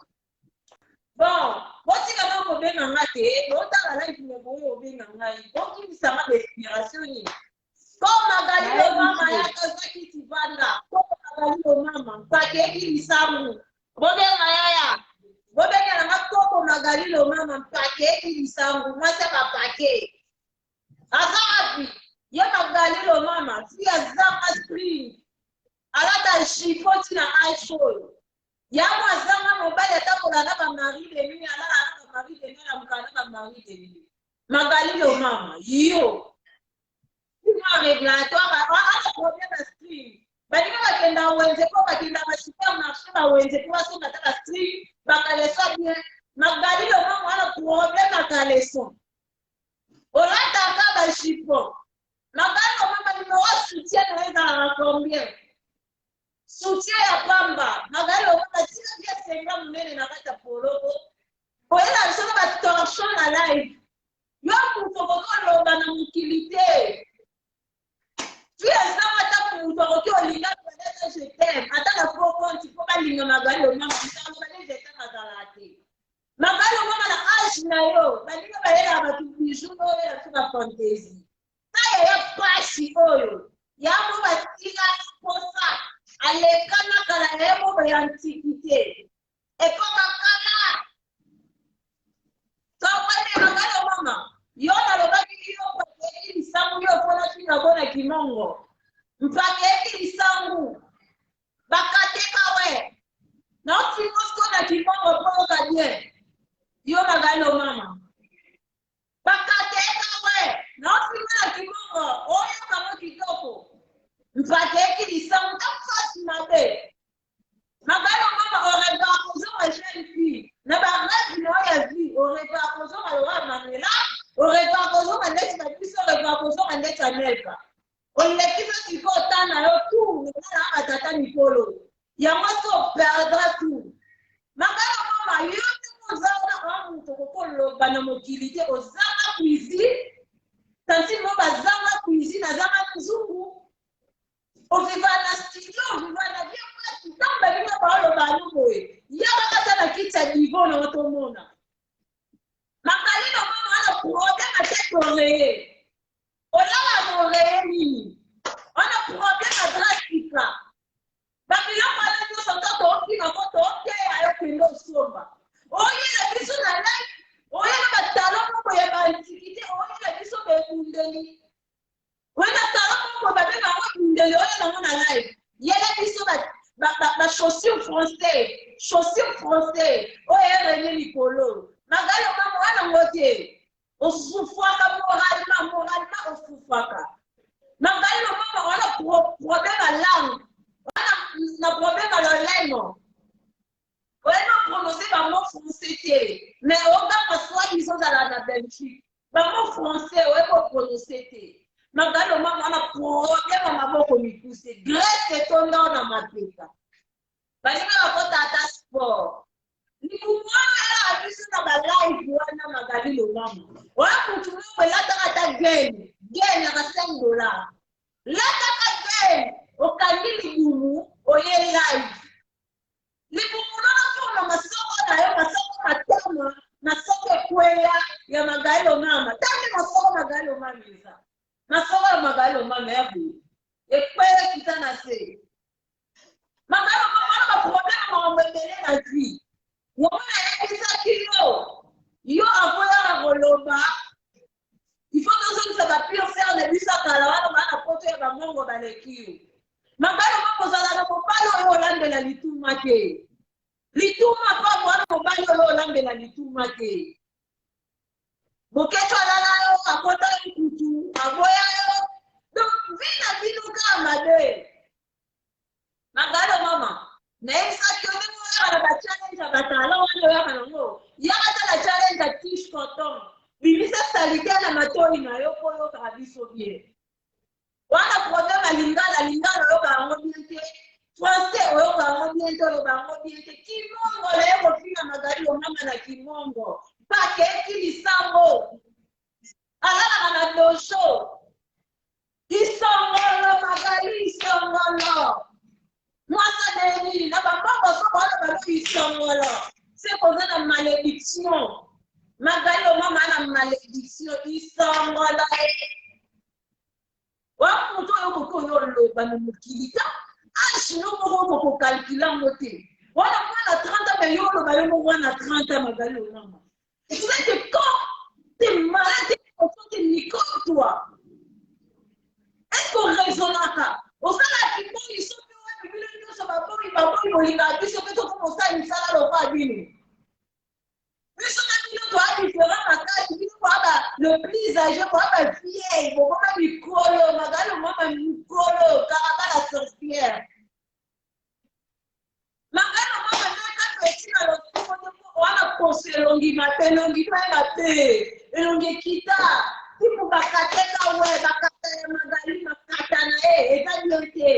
Bon, botika na kobenga nga te, botala live na boye obenga ngai. Bokimisa nga ba inspiration nini? Ko Magali lo mama ya kazaki tivanda. Ko Magali lo mama, mpake lisangu. Bobenga yaya. Bobenga na nga koko Magali lo mama, mpake lisangu. Mwasi ya bapake. Aza wapi? Ye Magali lo mama, fi azanga string. Alata jupon ti na age oyo. Yango azanga mobali atambola na ba mari de nuit, alala na ba mari de nuit, alamuka na ba mari de nuit. Magali lo mama, yo. Sima régulatoire, ana problème ya string. Baninga bakenda wenze mpo bakenda ba supermarché ba wenze mpo basomba ata ba string, ba caleçon bien. Magali lo mama ana problème ya caleçon. Olataka ba jupon. Magali lo mama numéro ya soutien na yo ezalaka combien? Soutien ya pamba. Magali lo mama tika vie senga monene na kati ya poloko. Oyela biso na ba torchon na live. Yo moto okoki oloba na mokili te. Tu ezanga ata moto akoki olinga ata je t'aime ata na faux compte mpo balinga Magali lo mama moto aloba nde je t'aime azalaka te. Magali lo mama na age na yo balinga bayelaka bato bijou na oyela biso ba fantaisie. Taya ya pasi oyo yango batika posa alekana kala na ye moko ya antiquité ekoma kala. Tokende Magali lo mama yo nalobaki yo mpakeki lisangu yo mpona finga bona kimongo mpakeki lisangu bakateka we naofingo siko na kimongo mpo oyoka bien yo Magali lo mama bakateka we naofinga na kimongo oyoka ngo kitoko mpakeki lisangu ta fasi mabe. Magali lo mama orêvaka kozonga jeune fille na ba rêve na yo ya vie, orêvaka kozonga lokola Manuela, orêvaka kozonga ndeti na biso, orêvaka kozonga ndeti Anelka. Olekisa sikoyo ta na yo tout lokola na batata mikolo yango so perdra tout. Magali lo mama yo ndenge oza wana oa moto okoki koloba na mokili te, ozanga cuisine tantine mo bazanga cuisine, azanga nzungu. Oviva na studio, oviva na vie pasi. Ntango baninga baoloba yo boye, yaka kaka na kiti ya divo na yo tomona. Magali lo mama wana problème ya tête oreiller. Olala na oreiller nini? Wana problème ya drastika. Babiloko wana nyonso ntango tookima ko tooteya yo kende osomba. Oyela biso na live, oyela batalon moko ya baantiquité, oyela biso baebundeli. Wana talon moko babenga yango ebundeli, oyela yango na live. Yela biso ba chaussure français, chaussure français oyo erenie likolo. Magali lo mama wana ngo te. Osufwaka moralement, moralement osufwaka. Magali lo mama wana problème ya langue, wana na problème ya lolemo. Oyebi prononcer ba mots français te, mais oganga soit disant ozala na Belgique. Ba mots français oyebi prononcer te. Magali lo mama wana problème ya maboko mikuse, graisse etonda na mapeka. Baninga bakota ata sport. Libumu wana elaka biso na ba live wana Magali lo mama. Oya mutu moko elataka ata gaine, gaine yaka $5. Lataka gaine, okangi libumu, oye live. Libumu nana forme masoko na yo, masoko matama, masoko ekweya ya Magali lo mama. Tangi masoko Magali lo mama eza. Masoko ya Magali lo mama ya boye. Ekweya kita na se. Magali lo mama wana ba problème makambo ebele na vie. Yango nayebisaki yo, yo avoyaka koloba, il faut tozongisa ba pure fer na biso ya kala wana baa na poto ya bamongo baleki yo. Magali lo mama ozala na mobali oyo olambela lituma te. Lituma pambo wana mobali oyo olambela lituma te. Boketo alala yo, akota yo kutu, aboya yo. Donc vie na bino kaka mabe. Magali lo mama, nayebisaki yo ndenge oyaka na ba challenge ya batalon wana oyaka nango. Yaka ata na challenge ya tige coton. Bimisa salite na matoi na yo mpo oyokaka biso bien. Wana problème ya lingala, lingala oyoka yango bien te, français oyoka yango bien te, oloba yango bien te. Kimongo naye kofinga Magali Omama na kimongo pakeki lisango alalaka na dojo isongolo Magali isongolo mwasa na ye nini na bambongo soko wana balo isongolo se koza na malédiction. Magali Omama na malédiction isongolo ye wa moto oyo okoki oyo oloba na mokili ta age no moko okoki kokalkule yango te. Wana mwana 30 ans, mais yo oloba yo moko wana 30 ans. Magali Omama, tu es con, t'es malade, t'es conscient, t'es microbe toi. Est-ce qu'on raisonnaka osalaki boni soki oyebi bino nyonso baboyi baboyi bolingaka biso mpe tokoma osala misala lokwa bino? Biso na bino toa différent makasi. Bino boa ba le plus âgé, boa ba vieille, bokoma mikolo. Magali Omama mikolo karabala sorcière. Magali Omama ndeka peti na losuko te wana poso elongi mabe, elongi mpe mabe, elongi ekita tipu bakateka we bakata ya Magali makata na ye eza bien te.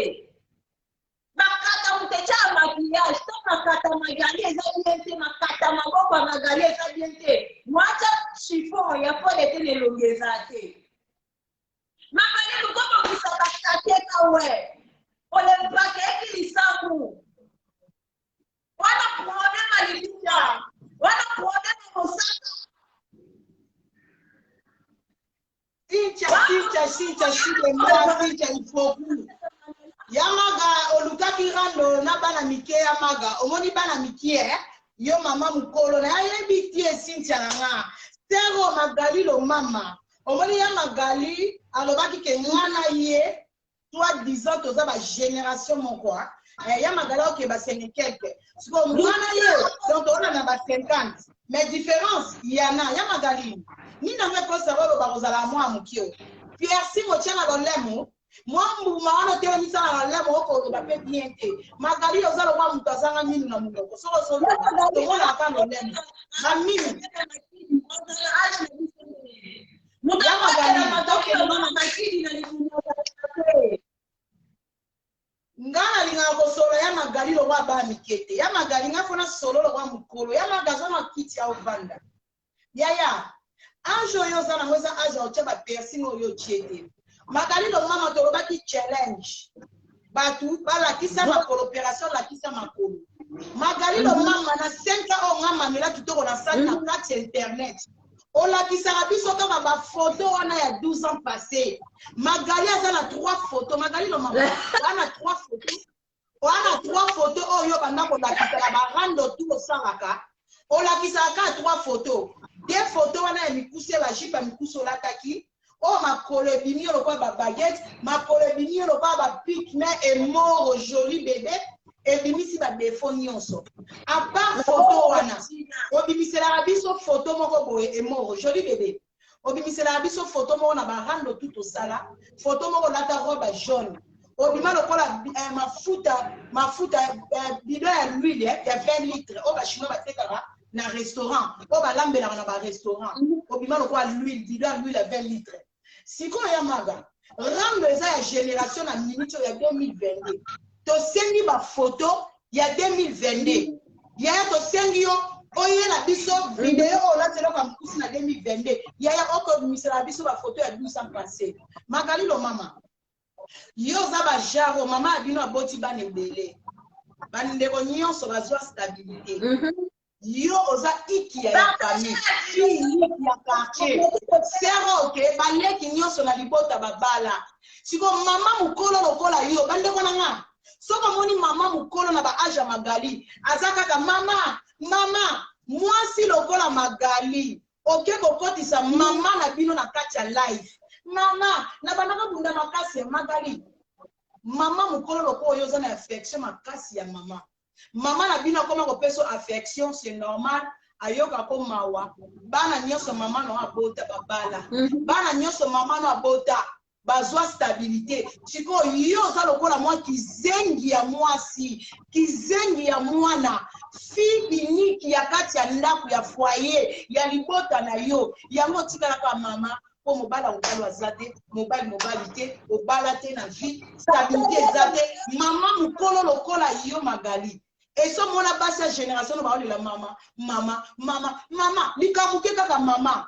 Makata moto etya ya maquillage to makata Magali eza bien te. Makata maboko ya Magali eza bien te. Mwatya chiffon ya pole te na elongi eza te. Magali lukobongisa bakateka we olembaka eki lisangu wana problème ya libuka wana problème ya mosaka. Cynthia, Cynthia, Cynthia, Chidemba, Cynthia Ifoku. Ya Maga olukaki rando na bana mike ya Maga. Omoni bana mike eh? Yo mama mukolo na yebi tie Cynthia na nga. Sero Magali lo mama. Omoni ya Magali alobaki ke nga na ye toi disant toza ba génération moko ah. Eh, ya Magali oke ba 5 quelque. Siko mwana ye donc on na ba 50. Mais différence yana ya Magali. Nini yango ekosa oloba kozala mwa moke oyo. Piercing otia na lolemo mwa mbuma wana otelemisa na lolemo okoloba mpe bien te. Magali oza lokwa moto azanga minu na monoko, soki ozoloba tomonaka lolemo baminu. Ya Magali tokende. Nga nalingaka kosolola ya Magali lokwa bana mike te. Ya Magali, nga fona solo lokwa mokolo. Ya Magali aza na kiti ya ovanda. Yaya, age oyo oza nango eza age ya otya bapiercing oyo otie te. Magali Lomama, tolobaki challenge, bato balakisa makolo, opération lakisa makolo. Magali Lomama, na 5 ans oyo nga Mamela Kitoko nasali na kati ya internet, olakisaka biso kaka bafoto wana ya 12 ans passé. Magali aza na 3 photo. Magali Lomama aza na 3 photo wana, 3 photo oyo banda kolakisaka barando tu osalaka, olakisaka kaka 3 photo. De photo wana ya mikuse, bajupe ya mikuse olataki oyo makolo ebimi yo lokola babaguette, makolo ebimi yo lokola bapic mais emoro joli bébé ebimisi badefo nyonso. À part photo wana obimiselaka biso photo moko boye emoro joli bébé, obimiselaka biso photo moko na barando tu tosala, photo moko olata robe jaune, obima lokola mafuta mafuta bidon ya l'huile ya 20 litres oyo bachinois batekaka na restaurant, oyo balambelaka na barestaurant. Obima lokola l'huile, bidon ya l'huile ya 20 litres. Sikoyo ya Maga, rando eza ya génération na minute oyo ya 2022. Tosengi bafoto ya 2022. Yaya, tosengi yo oyela biso video oyo olati eloko ya mokusi na 2022. Yaya, okobimisela biso bafoto ya 12 ans passé. Magali Lomama, yo oza bajaro, mama ya bino aboti bana ebele, bandeko nyonso bazwa stabilité. Yo oza ikia ya famille, fille unique ya quartier. Sero oke baleki nyonso na libota babala. Siko mama mokolo lokola yo, bandeko na nga, soki omoni mama mokolo na baage ya Magali aza kaka mama mama, mwasi lokola Magali oke kokotisa mama na bino na kati ya live, mama na bandaka bunda makasi ya Magali. Mama mokolo lokola oyo oza na affection makasi ya mama, mama na bino akoma kopesa affection, c'est normal, ayoka ko mawa. Bana nyonso mama no abota babala, bana nyonso mama no abota. Bazwa stabilité. Sikoyo yo oza lokola mwa kizengi ya mwasi, kizengi ya mwana, fille unique ya kati ya ndako ya foyer ya libota na yo. Yango otikalaka mama mpo mobali akobala aza te, mobali mobali te, obala te na vie, stabilité eza te. Mama mokolo lokola yo Magali, esomona basi ya génération no baolela mama mama mama mama, likambo ke kaka mama.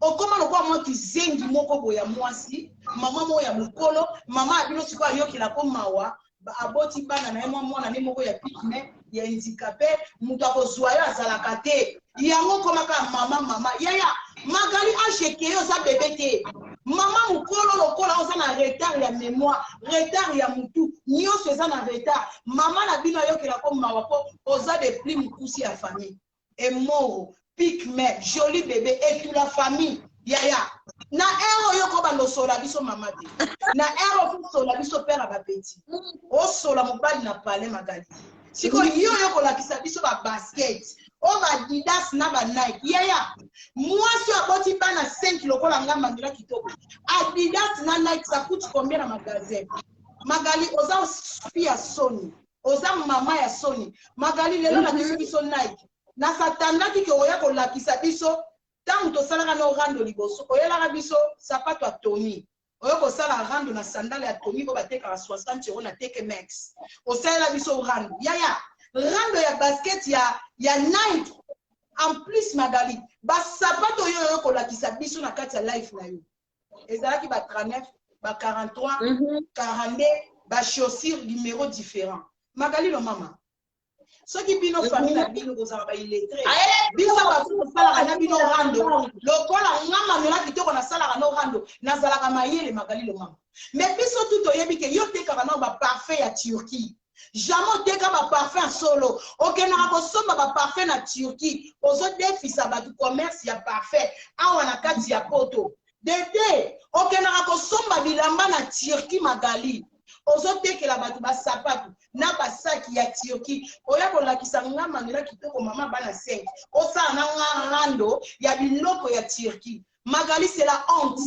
Okoma lokola mwa kizengi moko boye ya mwasi, mama moko ya mokolo, mama ya bino sikoyo ayokela ko mawa, aboti bana na ye, mwa mwana ne moko ya pygmée ya handicapé, moto akozwa yo azalaka te. Yango okoma kaka mama mama. Yaya Magali, âge ekeye, oza bébé te. Mama mokolo lokola oza na retard ya mémoire, retard ya mutu, nyonso eza na retard. Mama na bino ayokela ko mawa mpo oza de plus mokusi ya famille. Emoro pygmée, joli bébé et toute la famille. Yaya, na ere oyo kobanda osola biso mama te, na ere oyo osola biso père ya bapeti, osola mobali na palais. Magali, sikoyo yo oyo kolakisa biso babasket oyo, baadidas na banike. Yaya, mwasi oyo aboti bana 5 lokola nga Mandela kitoko, Adidas na Nike, ça coûte combien na magasin? Magali, oza fille ya soni, oza mama ya soni. Magali, lelo lakisi biso Nike. Nasatandaki ke oya kolakisa biso ntango tosalaka no rando liboso, oyelaka biso sapato ya Tomi. Oyo kosala rando na sandale ya Tomi oyo batekaka 60 € na TK Maxx, osalela biso rando. Yaya, rando ya basket ya Nike. En plus Magali, basapato oyo oyo kolakisa biso na kati ya life na yo ezalaki ba 39, ba 43, 42, bachaussure numéro différent. Magali lo mama, soki bino famille na bino kozala baillettré, biso bato tosalaka na bino rando lokola nga Manuela kitoko nasalaka no rando, nazalaka mayele. Magali lo mama, mais biso tu toyebi ke yo tekaka nao baparfum ya Turquie. Jamais oteka baparfum ya solo. Okendaka kosomba baparfum na Turquie, ozodefisa bato commerce ya parfum awa na kati ya Poto. Dede, okendaka kosomba bilamba na Turquie. Magali, ozotekela bato basapatu na basaki ya Turquie. Oya kolakisa nga Manuela kitoko, mama bana 5, osala na nga rando ya biloko ya Turquie. Magali, c'est la honte.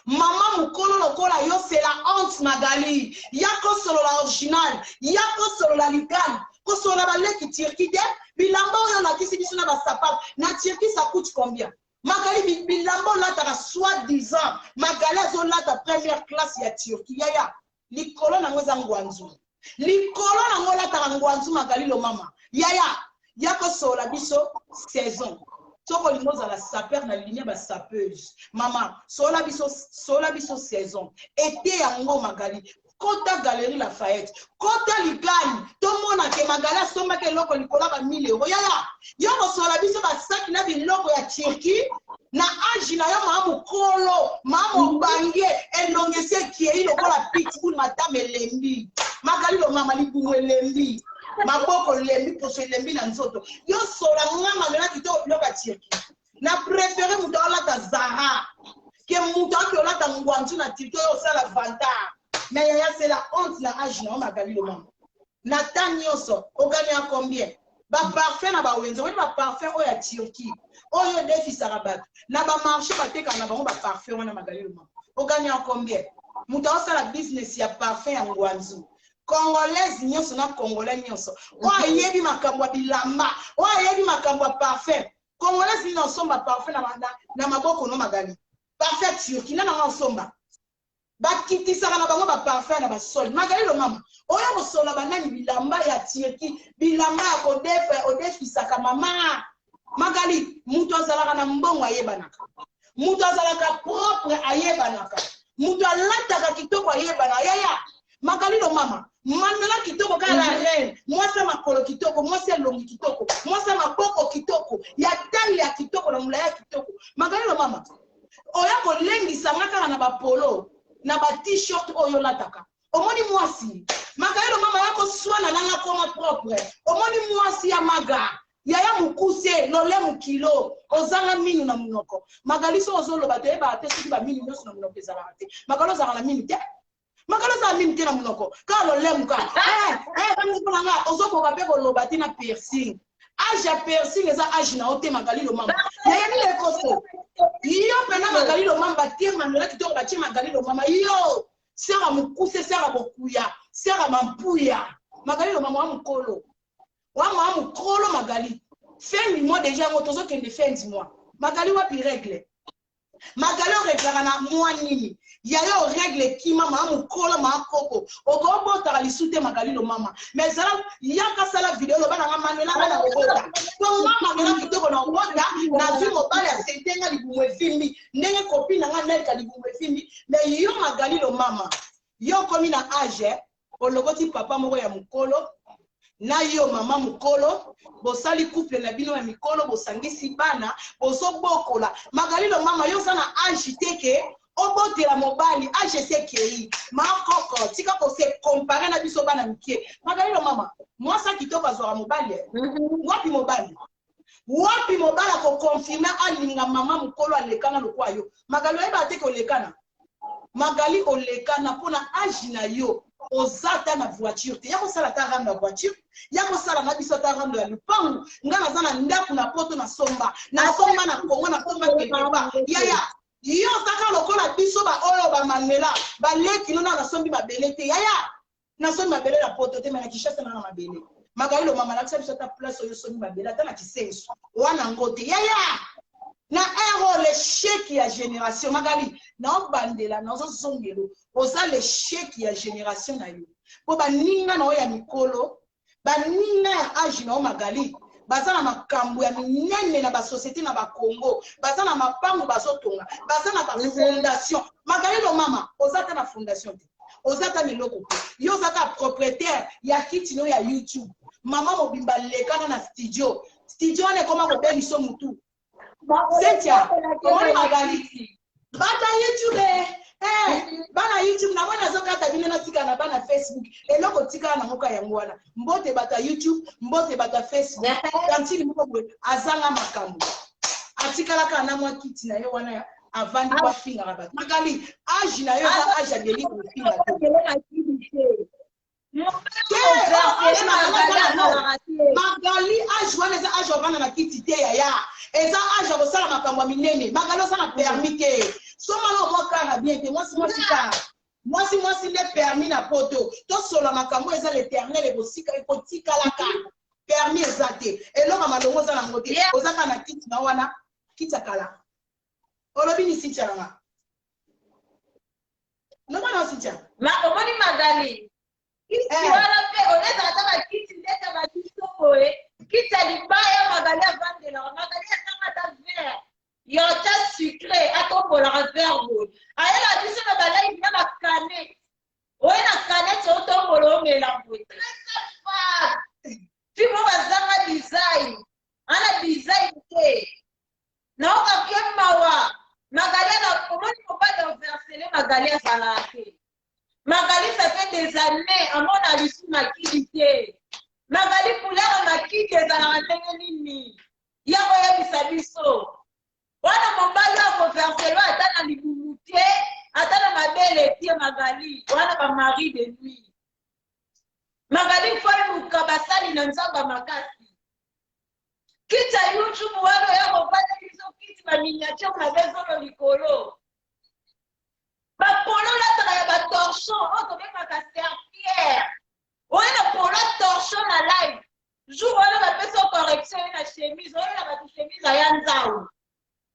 Mama mokolo lokola yo, c'est la honte. Magali, ya kosolola original, ya kosolola ligane, kosolola baleki Turquie te. Bilamba oyo olakisi biso na basapatu na Turquie, ça coûte combien? Magali, bilamba olataka, soi disant Magali azolata première classe ya Turquie. Yaya, likolo nango eza ngwanzu, likolo nango olataka ngwanzu. Magali lomama, yaya, ya kosolola biso saison. Soki olingi ozala sapeur na ligne basapeuse, mama, solola biso, solola biso saison ete yango. Magali, kota Galerie Lafayette, kota Likani, tomona ke Magali asombaki eloko likolo ya ba 1000 euro. Yaya, yo kosolola biso basaki na biloko ya Turquie na âge na yo, maa mokolo, maa mobange, elongi esi ekei lokola pitbull, matama elembi. Magali lomama, libumu elembi, maboko elembi, poso elembi na nzoto. Yo sola nga Manuela kitoko biloko ya Turquie. Na préféré moto aolata Zara ke moto aoki olata ngwanzu na Turquie oyo osala vantard. Mais yaya, c'est la honte na âge na yo. Magali lomama, na ta nyonso oganya combien baparfum na bawenze? Oyebi baparfum oyo ya Turquie oyo odefisaka bato na bamarché, batekaka na bango baparfum wana? Magali lomama, oganya combien? Moto aosala business ya parfum ya ngwanzu, congolaise nyonso na congolais nyonso oyo ayebi makambo ya bilamba, oyo ayebi makambo ya parfum, congolaise nini osomba parfum na maboko no? Magali, parfum ya Turquie, nana nga osomba? Bakitisaka na bango baparfum na basol. Magali lomama, oyo kosola banani bilamba ya Turquie, bilamba ya kodefa, odefisaka. Mama Magali, moto azalaka na mbongo ayebanaka, moto azalaka propre ayebanaka, moto alataka kitoko ayebana. Yaya Magali lomama, Manuela kitoko kaka la reine, mwasi ya makolo kitoko, mwasi ya elongi kitoko, mwasi ya maboko kitoko, ya taille ya kitoko, na molai ya kitoko. Magali lomama, oya kolengisa nga kaka na bapolo na ba t-shirt oyo olataka. Omoni mwasi Magali lomama ya koswana nanga koma propre. Omoni mwasi ya maga, yaya mokuse, lolemu kilo, ozanga minu na monoko. Magali, so ozoloba, toyebaka te soki baminu nyonso na monoko ezalaka te. Magali, ozalaka na minu te. Magali, ozala minu te na monoko, kaka lolemu kaka. Bandeko na nga, ozokoka mpe koloba te na piercing. Âge ya piercing eza âge na yo te. Magali lomama, nayebi lekoso. Yo mpena Magali Lomama, batie Manuela kitoko, batie Magali Lomama. Yo sera mokuse, sera bokuya, sera mampuya. Magali Lomama wa mokolo, wa mwa mokolo. Magali, fin du mois déjà yango tozokende, fin du mois. Magali, wapi règle? Magali, oreglaka na mwa nini? Yaya, orègle ekima. Maa mokolo, maa koko, okobotaka lisu te. Magali Lomama, mais zala yaka, sala video, loba nanga Manuela, nga na kobota po nga Manuela kitoko na kobota. Nazwi mobali asentenga, libumu evimbi ndenge kopi na nga Nelka, libumu evimbi. Mais yo Magali Lomama, yo okomi na age, olokoti papa moko ya mokolo na yo mama mokolo, bosali couple na bino ya mikolo, bosangisi bana, bozobokola. Magali Lomama, yo oza na age te ke obotela mobali, age esi ekei. Makoko, tika kose comparer na biso bana mike. Magali Lomama, mwasi ya kitoko azwaka mobali. Wapi mobali? Wapi mobali akoconfirmer, alinga mama mokolo alekana lokwa yo? Magali, oyeba te ke olekana. Magali, olekana mpona age na yo. Oza ata na voiture te ya kosala ata rando ya voiture, ya kosala na biso ata rando ya lupangu. Nga naza na ndako na Poto, nasomba, nasomba na Kongo, nasomba quelque part. Yaya, yo ozaka lokola biso baoyo bamanuela baleki no. Na nasombi mabele te, yaya, nasombi mabele na Poto te, mais na Kinshasa na na mabele. Magali Lomama, lakisa biso ata place oyo osombi mabele, ata na Kisenso wana yango te. Yaya, na ere oyo, l'échec ya génération. Magali, naobandela, nazozongelo, oza l'échec ya génération na yo, mpo baninga na oyo ya mikolo, baninga ya age na yo, Magali, baza na makambo ya minene na basociété na Bakongo, baza na mapango bazotonga, baza na bafondation. Magali Lomama, oza ata na fondation te, oza ata na eloko te. Yo oza kaka propriétaire ya kiti no ya YouTube. Mama mobimba lekana na studio, studio wana ekoma kobengiso mutu. Cynthia, omoni Magali, bata YouTube, bana YouTube namoni azokata bino, natika na bana Facebook. Eloko tikala nango ka yango wana. Mbote bato ya YouTube, mbote bato ya Facebook. Tantine moko boye azanga makambo, atikalaka na mwa kiti na ye wana, avandi po afingaka bato. Magali, age na yo eza age ya deli kofinga te. Magali, age wana eza age ovanda na kiti te, yaya, eza age ya kosala makambo ya minene. Magali, oza na permis te, somala omwa kara bien te. Mwasi, mwasi kara, mwasi, mwasi nde permis na Poto. Tosola makambo eza l'éternel, ekosika, ekotikalaka. Permis eza te, eloko malongo oza nango te, oza kaka na kiti na wana, kiti ya kala. Olobi ni Cynthia nanga, loba na Cynthia. Ma omoni Magali, kiti wana mpe olezaka ata bakiti ndete babiso boye, kiti ya libaya. Magali avandelaka, Magali atanga ata verre ya otya sucré, atombolaka verre boye, ayela biso na balive na bacanette oye na canette, otombola, omela boye. Très sage femme, fimo bazanga design ana design te. Naoka ke mawa. Magali na omoni mobali oversele. Magali azalaka te. Magali, ça fait des années amona lisu makidi te. Magali, couleur ya makidi ezalaka ndenge nini? Ya koyebisa biso wana mobali oyo akoverselo ata na libumu te, ata na mabele te. Magali wana, bamari de nuit. Magali, faut luka basali na Nzambe makasi. Kiti ya YouTube wana oya kovanda biso, kiti baminiature mabe, zolo likolo, bapolo olataka ya batorchon oyo tobengaka serpillère, oyo na polo torchon na live. Jour wana bapesi yo correction ye na chemise oyo na bato, chemise aya nzau,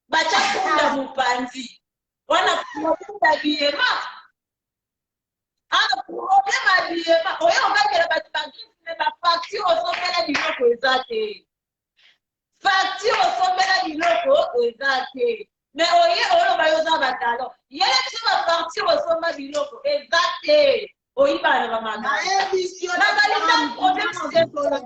batya punda mopanzi wana, problème d'habillement. Ah, problème habillement. Oyo okakela bato bagriffe, mais bafacture osombela biloko eza te, facture osombela biloko eza te. Mais oye oloba yo oza batalon, yela biso bafacture osomba biloko eza te, oyibana na bamagazi.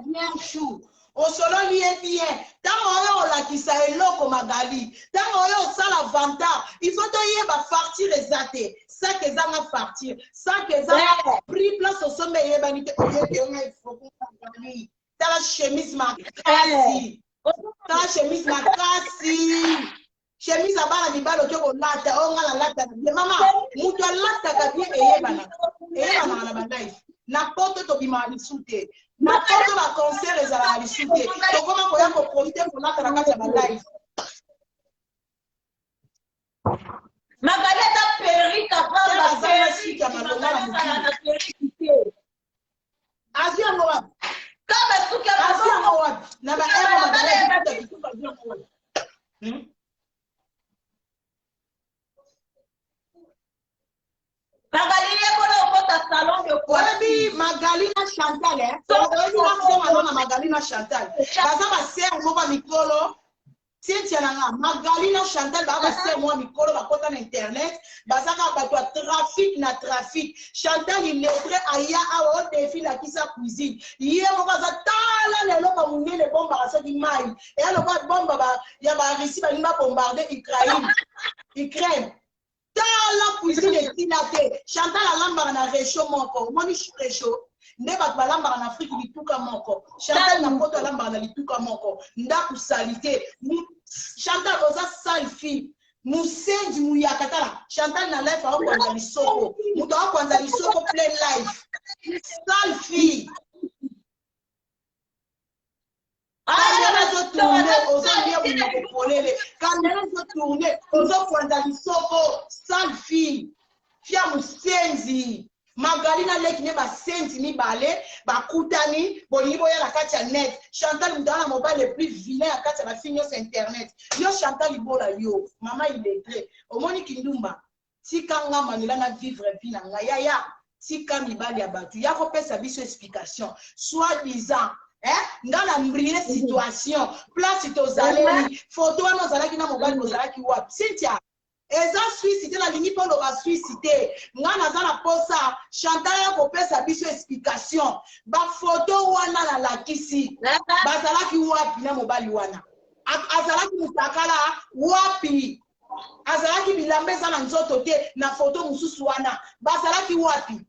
Bien chou, osololi ye bien. Ntango oyo olakisa eloko, Magali, ntango oyo osala vantard, il faut toyeba facture eza te, sac ezanga facture, sac ezanga prix, place osomba eyebani te. Oyoki yonga ifoko. Magali, tala chemise makasi, tala chemise makasi, chemise ya bana mibali oke kolata oyo. Nga nalataka bien, mama. Moto alataka bien eyebanaka, eyebanaka na balive. Na Poto tobimaka lisu te, na Poto baconcert ezalaka lisu te. Tokoma koya koprofiter kolata na kati ya balive. Magali ata perruque apamba perruque ya malonga na mokili te. Azwi yango wapi? Kaka suki ya Azwi yango wapi? Na ba ere Magali akikuta kitoko azwi yango wapi? Hmm? Magali yekola okota salon de coiffure. Oyebi Magali na Chantal eh? Oyebi na mzonga na Magali na Chantal. Baza ba sœur moko ya mikolo. Cynthia na nga, Magali na Chantal ba ba sœur moko ya mikolo bakota na internet, baza kaka bato ya trafic na trafic. Chantal illettré aya awa o défi lakisa cuisine. Ye moko aza tala na eloko ya monene ebombaka soki mayi. Eya lokola bomba ba ya ba Russie balingi ba bombarder Ukraine. Ukraine. Tala cuisine esila te. Chantal alambaka na rechaud moko. Omoni rechaud? Nde bato balambaka na Afrique lituka moko. Chantal na poto alambaka na lituka moko. Ndaku salite. Chantal oza sale fille. Musenzi muyaka tala. Chantal na life aokwanza lisoko. Moto aokwanza lisoko plein life. Sale fille. Kamera ezo tourne ozolia munoko polele kamera ezo tourne ozokwanza lisoko sale fille fia musenzi magali na leki ne basenzi mibale bakutani bolingi boya na kati ya net chantal moto aza na mobali le plus vilain ya kati ya bafille nyonso internet yo chantal ibola yo mama illettre omoni kindumba Tika nga Manuela na vivre vie na nga yaya tika mibali ya batu ya ko pesa biso explication soit disant eh nga na mbrie situation place tozaleli photo wana ozalaki na mobali bozalaki wapi Cynthia eza Suisse te nalingi mpo oloba Suisse te nga naza na posa Chantal ya kopesa biso explication ba photo wana nalakisi bazalaki wapi na mobali wana azalaki mutakala wapi Azalaki bilamba eza na nzoto te na photo mususu wana bazalaki wapi?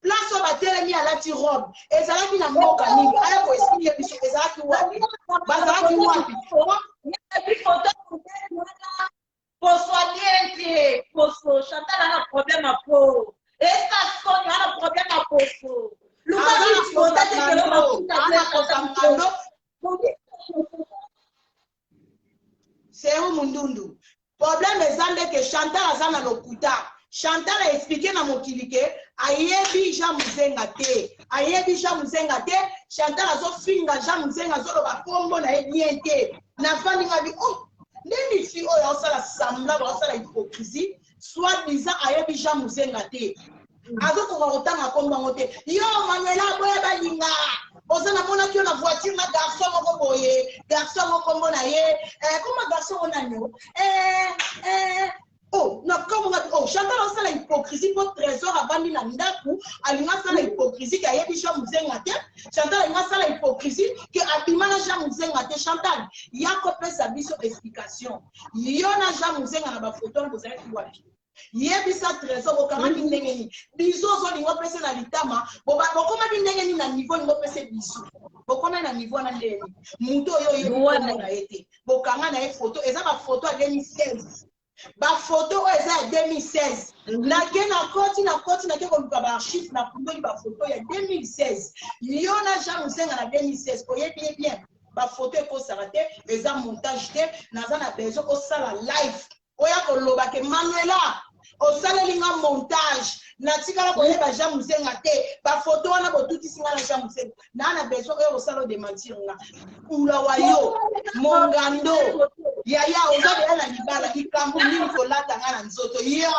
Place oyo batelemi alati robe ezalaki na mboka nini? Aya ko expliquer biso ezalaki wapi? Bazalaki wapi? Poso bien te, poso Chantal ana problème ya peau. Esa soni ana problème ya poso. Luka mafuta te kelo mafuta te. Ana Seru Mundundu. Problème eza nde ke Chantal aza na lokuta. Chantal a expliquer na mokili ke ayebi Jean Muzenga te. Ayebi Jean Muzenga te. Chantal azo finga Jean Muzenga azo loba kombo na ye bien te. Na fandi nga bi oh ndenge fi oyo aosala semblant aosala hypocrisie soit disant ayebi Jean Muzenga te. Azokoka kotanga kombo yango te. Yo Manuela boya balinga oza namonaki yo na voiture na garçon moko boye garçon yango kombo na ye eh, koma garçon ngo nani o eh, eh, oh na kombo nga oh Chantal asala hypocrisie mpo Trésor avandi na ndako alingi asala hypocrisie ke ayebi Jean Muzenga te Chantal alingi asala hypocrisie ke abima na Jean Muzenga te Chantal ya kopesa biso explication yo na Jean Muzenga na bafoto wana bozalaki wapi Yebisa Tresor bokangaki ndenge nini? Bisous ozolinga opesa na litama, bokomaki ndenge nini na niveau olinga opesa bisous? Bokomaki na niveau wana ndenge nini? Moto oyo oyebi kombo na ye te, bokanga na ye photo, eza ba photo ya 2016. Ba photo oyo eza ya 2016. Nake nakoti nakoti nake koluka ba archives nakundoli ba photo ya 2016. Yo na Jean Musenga na 2016 oyebi ye bien. Ba photo ekosaka te, eza montage te, naza na besoin osala live oya koloba ke Manuela osaleli nga montage natikala koyeba Jean Musenga te ba photo wana botutisi nga na Jean Musenga naa na besoin oyo kosala odementir nga kula wa yo mongando yaya oza deya na libala likambo nini kolata nga na nzoto yo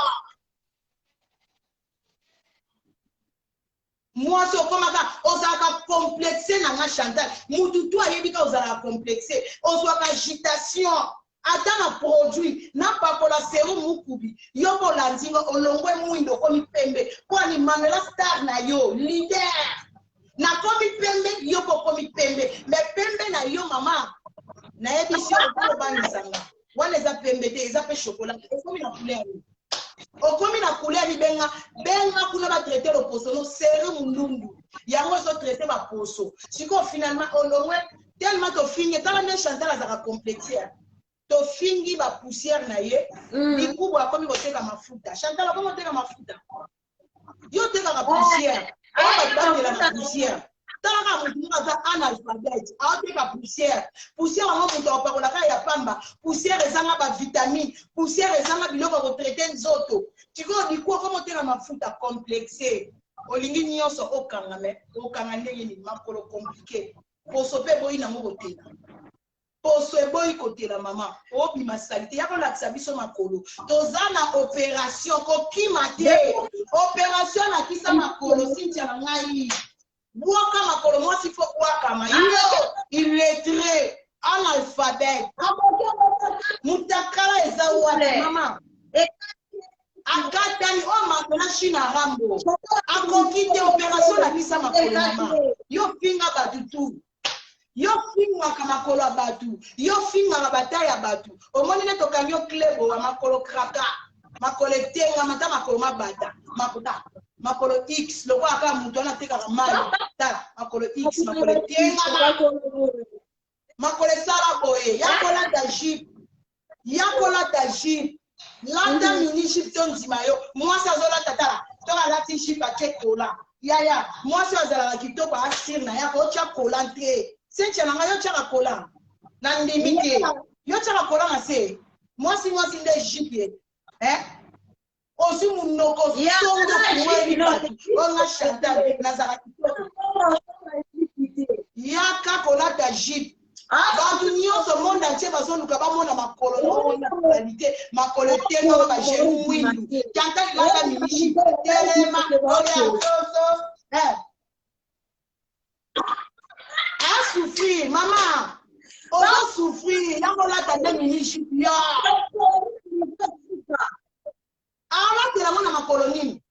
Mwasi okomaka ozalaka complexe na nga Chantal mutu tout ayebi ka ozalaka complexe ozwaka agitation ata na produit na pakola serum mukubi yo pe olandi nga olongwe muindo okomi pembe po ani Manuela star na yo leader nakomi pembe yo pe okomi pembe mais pembe na yo mama nayebisi yo okomi obangisa nga wana eza pembe te eza pe chocolat okomi na couleur nini okomi na couleur libenga benga kuna ba traite loposo no sere mundundu yango ezo traite ba poso sikoyo finalement olongwe tellement tofingi tala nde chantal azalaka complexière tofingi ba poussière na ye likubu akomi koteka mafuta chantal akomi koteka mafuta yo otekaka poussière oyo bato batela na poussière. Tala kaka motu moko aza analphabète, aoteka poussière. Poussière yango moto akopakola kaka ya pamba. Poussière ezanga ba vitamine, poussière ezanga biloko ya kotraite nzoto. Sikoyo diku okoma oteka mafuta complexe. Olingi nyonso okanga me okanga ndenge nini? Makolo compliqué. Poso mpe eboyi nango kotela. Poso eboyi kotela mama obima salite ya kolakisa biso makolo toza na operation kokima te operation lakisa makolo Cynthia na ngai bwaka makolo mwasi fo bwakama yo illettré analphabète mutakala eza wapi mama akatani oyo makolo na chine rambo akoki te operation lakisa makolo mama yo finga bato tu Yo fingaka makolo ya batu, yo fingaka ba taille ya batu. Omoni nde tokangi yo cle boa makolo kraka, makolo etengama ta makolo mabata, makota makolo X lokola kaka mutu wana atekaka mayi. Tala makolo X, makolo etengama. Makolo esala boye, ya kolata jupe. Ya kolata jupe. Lata mini jupe to ndima yo. Mwasi azolata tala, to alati jupe atie kola. Yaya, mwasi oyo azalaka kitoko asire na yako otya kola te. Cynthia na ngai yo tyaka kola. Na ndimi te. Yo tyaka kola na se. Mwasi mwasi nde jupe ye. Eh? Ozwi munoko songo kumweli bato. Oyo nga Chantal nazalaka kitoko. Yaka kolata jupe. Bato nyonso monde entier bazoluka bamona makolo na omona qualité makolo etengama ba genou mwindu. Chantal lata mini jupe. Telema oya soso. Eh. A souffrir mama. Ozo souffrir yango lata nde mini jupe ya. Alatela ngo na makolo nini?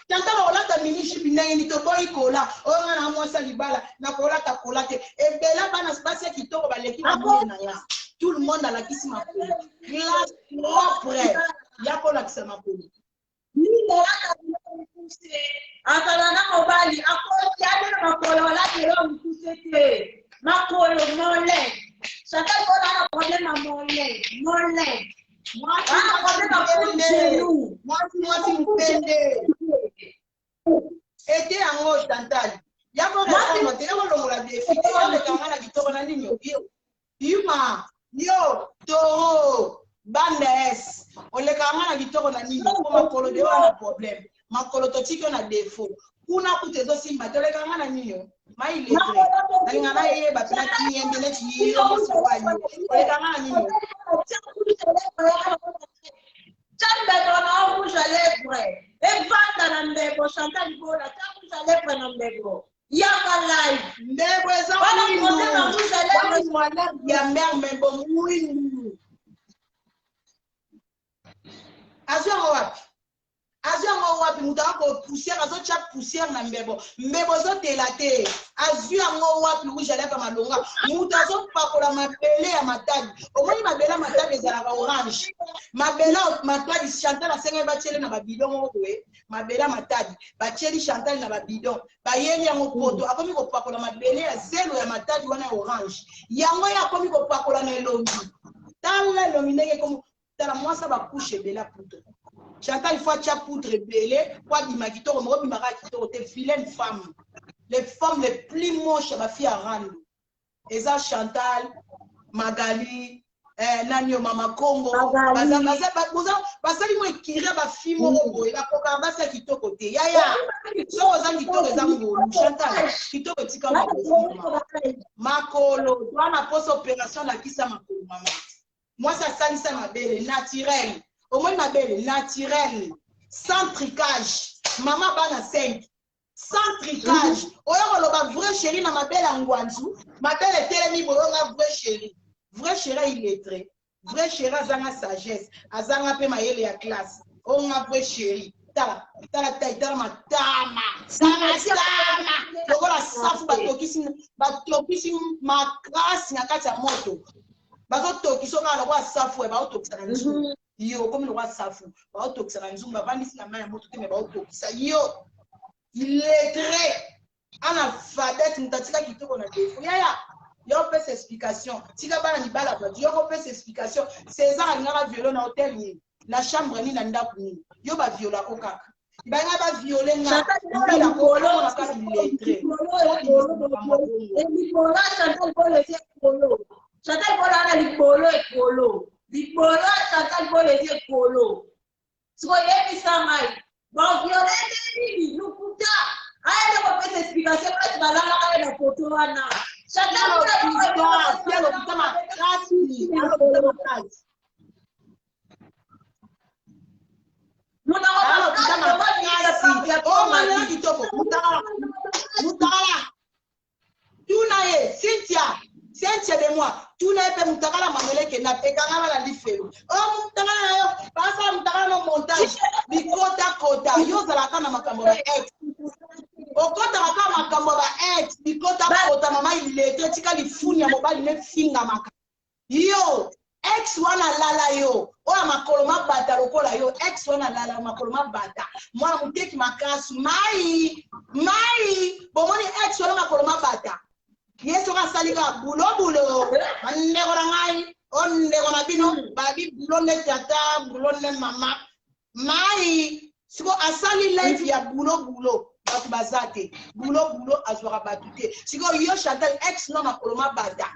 Tata bakolata mini jupe ndenge nini? Toboyi kola. Oyo nga na mwasi ya libala nakolata kola te. Ebela bana basi ya kitoko baleki na mie na nga. Tout le monde alakisi makolo. Classe propre. Ya kolakisa makolo. Azala na mobali akoti ate na makolo alatela oyo mokuse te. Makolo mole. Chantal Bola na problème ya mole. Mole. Mwasi mwasi mupende ete yango Chantal ya ko répondre te ya kolongola defi te ya lekanga na kitoko na nini yo yuma yo toro banda es olekaka nga na kitoko na nini po makolo de wana problème makolo totiki yo na défaut kuna kutu ezosimba te olekaka nga na nini yo mailetre nalinga nayeba mpena kiyembe neti yo mwasi lokola yo olekaka nga na nini yo Tya mbebo na yo rouge à lèvre evanda na mbebo Chantal Bola tya rouge à lèvre na mbebo yaka live mbebo eza mwindu ya mare mbebo mwindu azwi yango wapi azwi yango wapi moto ako poussière azotya poussière na mbebo mbebo ezotela te azwi yango wapi rouge à lèvre malonga moto azopakola mabele ya matadi omoni mabele ya matadi ezalaka orange mabele ya matadi chantal asengaki batiele na babidon moko boye mabele ya matadi batieli chantal na babidon bayeli yango poto akomi kopakola mabele ya zelo ya matadi wana ya orange yango ye akomi kopakola na elongi tala elongi ndenge ekomi tala mwasi ba couche ebele ya poudre Chantal il faut atia poudre ebele po abima kitoko moko bimaka kitoko te vilaine femme les femmes les plus moches ya ba fille ya rando eza Chantal Magali eh, nani yo mama Congo basali mo ekiri ya bafi moko boye bakokaka basi ya kitoko te yaya soki oza kitoko eza ngolu Chantal kitoko etika makolo wana posa operation lakisa makolo mama mwasi asalisa mabele naturel omoni mabele naturel sans tricage mama bana 5 sans tricage oyo koloba vrai chéri na mabele ya ngwanzu mabele etelemi boyonga vrai chéri vrai chéri illettré vrai chéri azanga sagesse azanga mpe mayele ya classe onga vrai chéri tala tala tai tala matama matama lokola safu batokisi batokisi makasi na kati ya moto bazotokisa kaka lokola safu ya baotokisa na nzungu yo okomi lokola safu baotokisa na nzungu bavandisi na mai ya moto te me baotokisa yo illettré analphabète moto atika kitoko na defo yaya yo opesa explication tika bana mibala bato yo kopesa explication césar alingaka violo na hotel nini na chambre nini na ndako nini yo baviolako kaka. Banga ba viole nga. Likolo Chantal Bolo eza ekolo. Chantal Bolo wana likolo ekolo. Likolo Chantal Bolo eza ekolo. Sikoyo yebisa ngai baviole nde nini lokuta aya nde kopesa explication place balalaka ye na foto wana. Chantal Bolo lokuta makasi, lokuta makasi. Manuela kitoko mutakala tuna ye Cynthia, Cynthia de moi, tuna ye mpe mutakala Manuela ekenda ekangama na lifelo. O mutakala na yo basala mutakala no montage bikotakota. Yo ozalaka na makambo ya ba ex, okotaka kaka makambo ya ba ex bikotakota. Mama illettré, tika lifuni ya mobali nefingamaka yo. Ex wana alala yo, oyo makolo mabata lokola yo. Ex wana alala makolo mabata, mwana moteki makasu mai mai. Bomoni ex wana makolo mabata, ye soki asali kaka bulobulo. Bandeko na ngai, o ndeko na bino babi bulo nde tata, bulo nde mama mai. Siko asali live ya bulo bulo, bato baza te. Bulo bulo azwaka bato te. Sikoyo yo Chantal, ex no makolo mabata,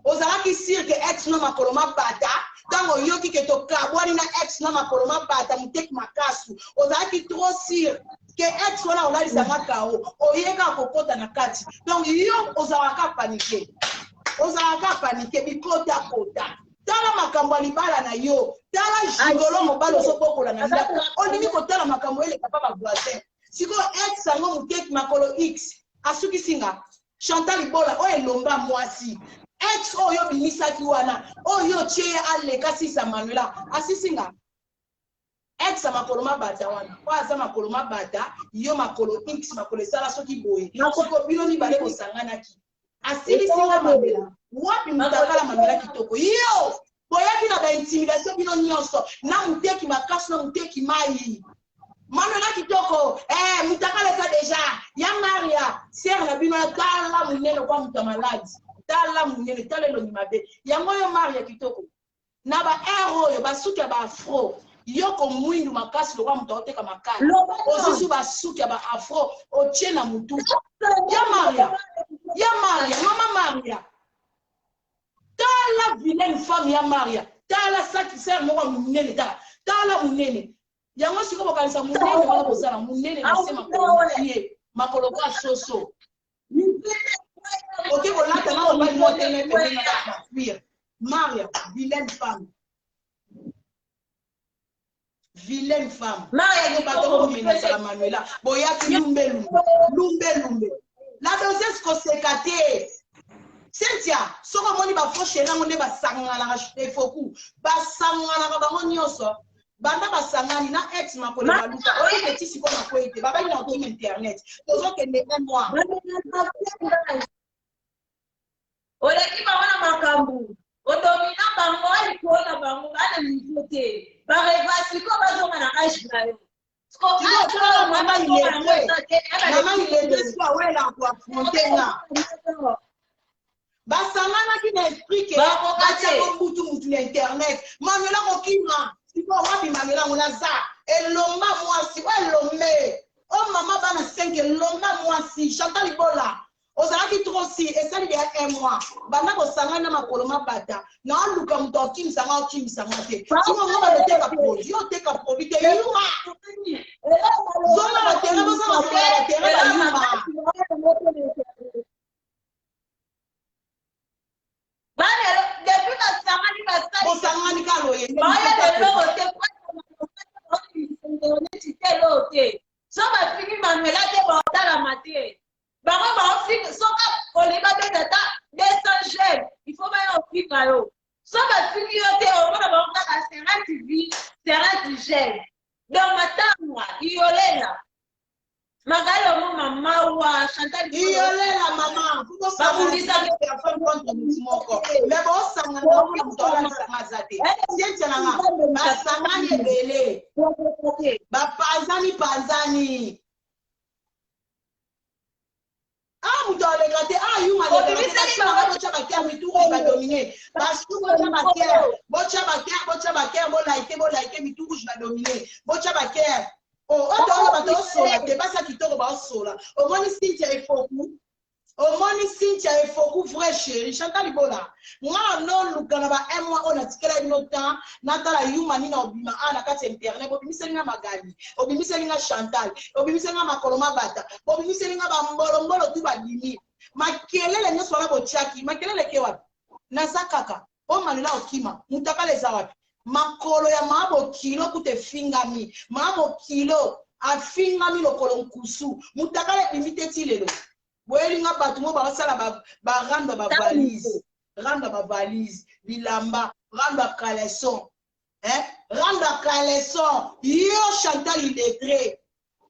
ozalaki sûr ke ex no makolo mabata, ntango oyoki ke tokabwani na ex no makolo mabata moteki makasu, ozalaki trop sûr ke ex wana olalisanga kao, oyeka kokota na kati. Donc yo ozalaka paniqué, ozalaka paniqué bikotakota. Tala makambo ya libala na yo, tala gigolo mobali ozobokola na ndako, olingi kotala makambo eleka pa bavoisin. Sikoyo ex yango moteki makolo x asukisi nga. Chantal Ibola, oyo elomba mwasi, ex oyo obimisaki wana, oyo otie ye aleka sisa Manuela asisi nga. Ex ya makolo mabata wana, oyo aza makolo mabata, yo makolo x, makolo esala soki boye. Siko bino mibale bosanganaki, asilisi nga Manuela. Wapi mutakala Manuela kitoko? Yo boyaki na baintimidation bino nyonso na moteki makasi na moteki mai. Manuela kitoko, mutakala eza deja ya Maria sere na bino. Tala monene kwa moto ya maladi, tala monene, tala elongi mabe yango. Yo Maria kitoko na ba aire oyo basuki ya baafro, yo komwindu makasi lokwa moto aoteka makala, ozusu basuki ya baafro otie na mutu ya Maria, ya Maria, mama Maria. Tala vilaine femme ya Maria, tala saki sere moko ya monene, tala, tala monene yango. Sikoyo bokanisa monene wana bozala monene na se, makolo mokie, makolo kwa soso. Oke kolata na mobali moteme pembeni na bacuir. Maria, vilaine femme, vilaine femme. Bato bomenasaka Manuela, boyaki lumbelumbe lumbelumbe. La doses koseka te. Cynthia, soki omoni bafaux chéri yango nde basanganaka, efoku basanganaka bango nyonso. Banda basangani na ex makolo baluka, oyebi ti sikoyo nakwei te. Babali na okima internet, tozokende un mois. Oleki bango na makambo, odomina bango likolo na bango, bana niveau te. Bareva sikoyo bazonga na age na yo. Mama illettré, siko awelaka koaffronter nga. Basanganaki na esprit ke batiako mbutu mutu na internet, Manuela kokima. Sikoyo wapi Manuela yango? Naza elomba mwasi oyo elombe o mama bana 5, elomba mwasi. Chantal Ibola, ozalaki trop si esali deya un mois banda kosangani na makolo mabata. Naoluka moto aokimisanga, okimisanga te. Siko ngo baloteka produit, yo oteka produit te. Yuma zonga na terrain, bozonga nsima ya baterrain, bayuma. Depuis basangani, basali. Bosangani kaka loyenge. Baoyeba eloko te, neti te, eloko te. So bafini Manuela te, baotalama te. Bango baofinga, soki olingi babeta ata 200 j'aime, il faut baya ofinga yo. So bafingi yo te, omona bango kaka 50 vues, 50 j'aime. Donc matanga iyolela Magali omoma mawa Chantal. Iyolela mama personne contre mutu moko, mais bosangana, omona moto alalisanga aza te. Sientia nanga, basangani ebele, bapanzani panzani. Ah, moto aleka te. Ah, yuma aleka. Botya bacœur, mitu oyo badomine basu. Botya bacœur, botya bacœur, botya bacœur, bolike, bolike. Mitu rouge badomine, botya bacœur. Oh, oyo toyoka bato osola te, basi ya kitoko baosola. Omoni Cynthia Efoku, omoni Cynthia Efoku, vrai chéri Chantal Ibola. Nga noluka na ba un mois oyo natikela bino temps, natala yuma nini obima awa na kati ya internet. Bobimiseli nga Magali, obimiseli nga Chantal, obimiseli nga makolo mabata, bobimiseli nga bambolombolo tu babimi. Makelele nyonso wana botiaki, makelele ke wapi? Naza kaka o Manuela okima, mutakala eza wapi? Makolo ya maa bokilo kuta efingami, maa bokilo afingami lokolo nkusu, mutakala ebimi te ti lelo. Boyeli nga bato mo baosala barando ba valise, rando ba valise, bilamba, rando ya caleçon, eh? Rando ya caleçon. Yo Chantal illettré,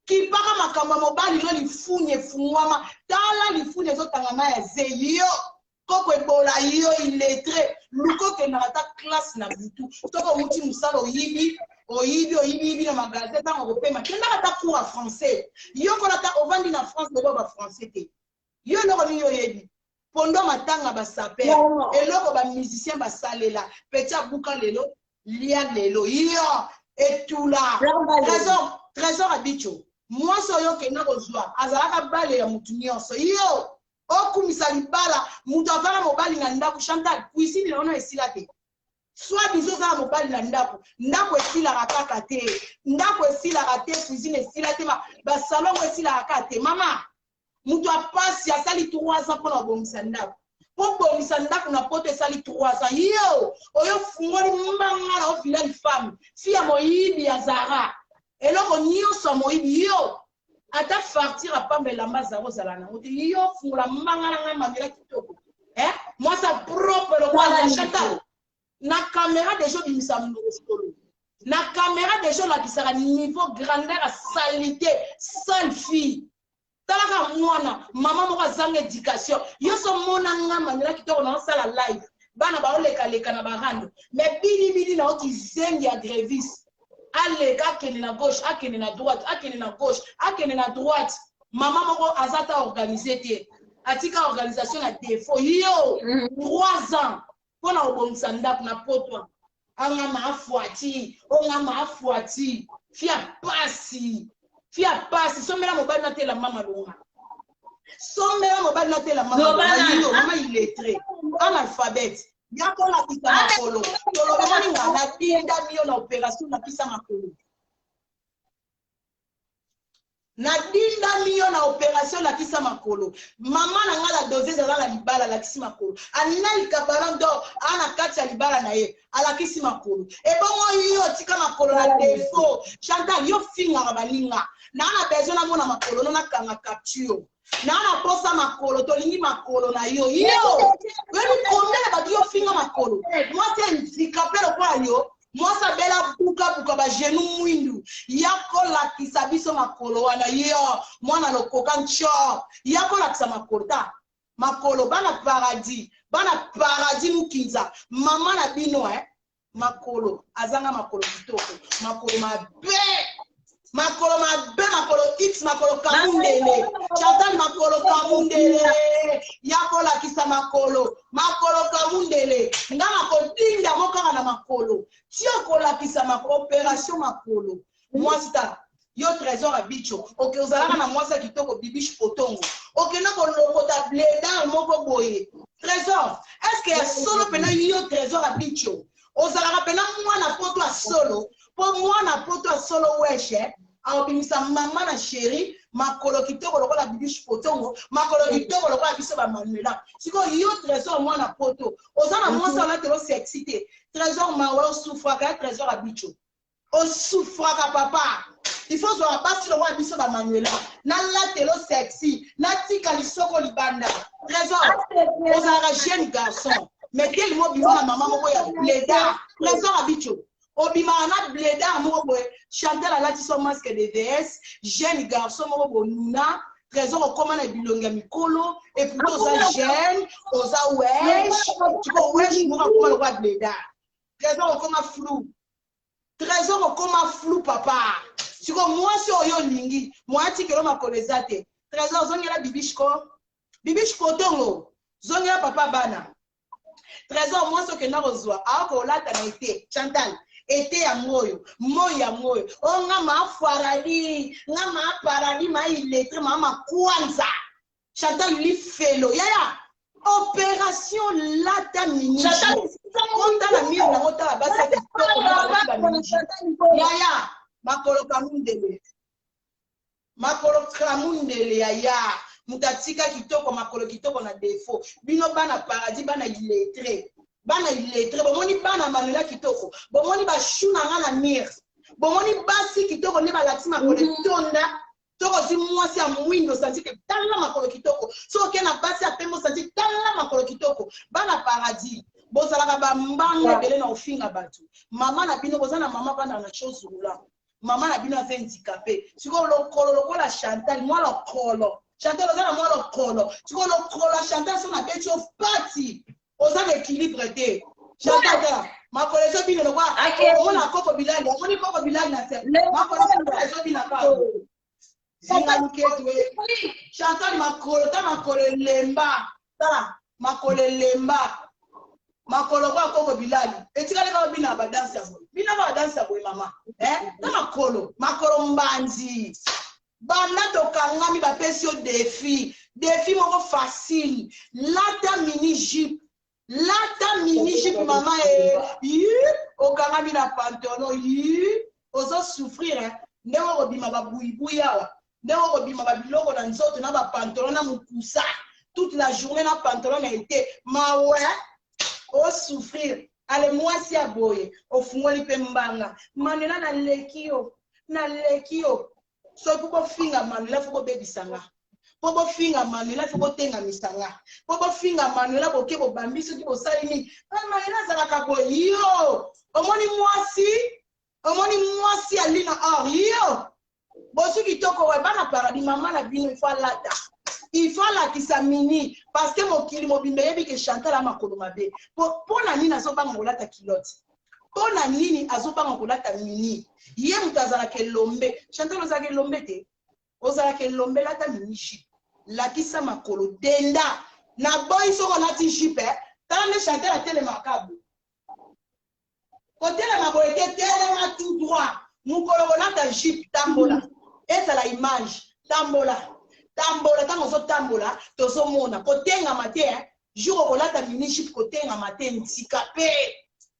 kipaka makambo ya mobali no, lifuni efungwama, tala lifuni ezotanga mai ya ze. Yo koko ebola, yo illettré, luka okendaka ata classe na butu. Soki owuti mosala, oyibi, oyibi, oyibi, yibi na magasin, ntango okopema, kendaka ata cours ya français. Yokola ata. Ovandi na France, loba bafrançais te. Yo eloko nini oyebi? Pondo matanga basaper, eloko bamusicien basalela petit abuka lelo, lia lelo, yo etula. Trésor, Trésor Abicho, mwasi oyo okenda kozwa azalaka bale ya motu nyonso. Yo okumisa libala, moto avanda mobali na ndako. Chantal, cuisine na wana esila te. Soit biso oza na mobali na ndako, ndako esilaka kaka te, ndako esilaka te, cuisine esila te, basalongo esilaka kaka te. Mama, moto apasi asali 3 ans mpona kobongisa ndako. Mpo bongisa ndako na poto esali 3 ans. Yo oyo fungoli mbanga na ovilaine femme, fi ya moyibi ya Zara, eloko nyonso ya moyibi. Yo ata fartir apamba elamba Zara ozala nango te. Yo fungola mbanga na ngai Mandela kitoko, eh? Mwasi propre lokola Chantal na caméra deja obimisa monoko solo na caméra, deja olakisaka niveau grandeur ya salité, sale fille. Talaka mwana mama moko azanga éducation. Yo so mona nga Mandela kitoko na osala live, bana baolekaleka na barando, mais bilibili na oti zengi ya gréviste aleka, akende na gauche, akende na droite, akende na gauche, akende na droite. Mama moko aza ta organise te, atika organisation na défaut. Yo 3 ans mpo na kobongisa ndako na poto, angama afwati, ongama afwati, fia pasi, fia pasi. Sombela mobali natela mama longa, sombela mobali natela mama longa. Yo mama illettré, analphabète, ya kolakisa makolo. Toloba moninga natindami yo na opération nakisa makolo, nadindami yo na opération lakisa makolo. Mama na nga la dose aza na libala, alakisi makolo. Anelka Ballon d'Or aa na kati ya libala na ye, alakisi makolo. Ebongo yo tika makolo na défaut. Chantal, yo fingaka baninga, naa na besoin namona makolo no, nakanga capture, naa na posa makolo. Tolingi makolo na yo. Yo oyebi combien na bato yo finga makolo? Mwasi handicapé lokola yo, mwasi abela bukabuka, bagenou mwindu, ya kolakisa biso makolo wana. Yo mwana lokoka ncor, ya kolakisa makolo ta makolo. Bana paradis, bana paradis mukinza, mama na bino, eh? Makolo azanga makolo kitoko, makolo mabe, makolo mabe, makolo x, makolo kamundele. Chantal, makolo kamundele, ya kolakisa makolo, makolo kamundele. Nga nakodinda yango kaka na makolo ti okolakisa opération makolo. Mwasi tala yo, Trésor Abicho, oke ozalaka na mwasi ya kitoko Bibiche Potongo, okenda kolokota blédard moko boye. Trésor, est ce que ya solo mpena yo Trésor Abicho ozalaka mpena mwana poto ya solo? Mpo mwana poto ya solo weshe aobimisa mama na chéri makolo kitoko lokola Bibiche Potongo, makolo kitoko lokola biso bamanuela. Sikoyo yo Trésor, mwana poto, oza na mwasi alatelo sexy te. Trésor, mawa, osufraka ya Trésor Abicho, osufraka papa. Il faut ozwaka basi lokola biso bamanuela, nalatelo sexy, natika lisoko libanda. Trésor, ozalaka jeune garçon, mais telema obima na mama moko ya blédard. Trésor Abicho, obimaka na blédard moko boye. Chantal alati so masque de vs, jeune garçon moko bonuna. Trésor, okóma na bilongi ya mikolo, et pourtant oza jeune, oza wesh. Tiko wesh moko akóma lokola blédard. Trésor, okóma flou. Trésor, okóma flou papa. Siko mwasi oyo olingi, mwa atikelo makolo eza te. Trésor, zongela Bibiche ko, Bibiche Potongo, zongela papa bana. Trésor, mwasi okenda kozwa aokolata na ete. Chantal. Ete yango oyo, moi yango oyo. O nga ma farali, nga ma parali, ma illettré, ma makwanza. Chantal lifelo, yaya. Opération lata mini. Kota na mire nango tala basi ya kitoko balati ba mini. Yaya, makolo kamundele. Makolo kramundele yaya. Moto atika kitoko makolo kitoko na defaut. Bino bana paradis bana illettré. Bana illettré bomoni bana Manuela kitoko. Bomoni ba chou na nga na mire. Bomoni basi kitoko nde balakisi makolo etonda. Soki ozwi mwasi ya mwindo osanti ke tala makolo kitoko. Soki oke na basi ya pembe osanti tala makolo kitoko. Bana paradis bozalaka ba mbanga ebele na ofinga bato. Mama na bino boza na mama bana na chose roulant. Mama na bino aza handicapé. Sikoyo lokolo lokola Chantal, mwa lokolo. Chantal oza na mwa lokolo. Sikoyo lokolo ya Chantal so na beti yo pati. Oza na équilibre te. Chantal tala makolo ezobina lokola omona koko bilali, omoni koko bilali na se. Makolo ezobina kaka. Zinga luketu e. Chantal makolo ta makolo elemba. Tala makolo elemba. Makolo kwa koko bilali. Etikali kaka bina ba danse ya boye. Bina ba danse ya boye mama. Eh? Ta makolo, makolo mbanzi. Banda tokangami bapesi yo defi. Defi moko facile. Lata mini jupe. Lata mini jupe mama e. Yi, okangami na pantalon. Yi, ozo souffrir hein. Ndenge okobima ba buyibuyi awa. Ndenge okobima ba biloko na nzoto na ba pantalon na mukusa. Toute la journée na pantalon na ete. Mawe, o souffrir. Ale mwasi ya boye, ofungoli pe mbanga. Manuela naleki yo. Naleki yo. Soki bofinga Manuela fo bobebisa nga. Po bofinga Manuela fo botengamisa nga. Po bofinga Manuela boke bobambi soki bosali nini. Manuela azalaka boye yo. Omoni mwasi, omoni mwasi ya Lina or yo. Bozwi kitoko we bana paradis mama na bino il faut alata. Il faut alakisa mini parce que mokili mobimba eyebi ke Chantal a makolo mabe. Po pona nini azobanga kolata culotte? Pona nini azobanga kolata mini? Ye moto azalaka elombe. Chantal ozalaka elombe te. Ozalaka elombe lata mini jupe. Lakisa makolo denda. Naboyi soki olati jupe eh. Tala nde Chantal atelemaka boye. Kotelema boye te, telema tout droit. Mokolo kolata jupe tambola. Ezala image, tambola. Tambola tango ozotambola tozomona. Kotengama te eh. Jour okolata mini jupe kotengama te, handicapé.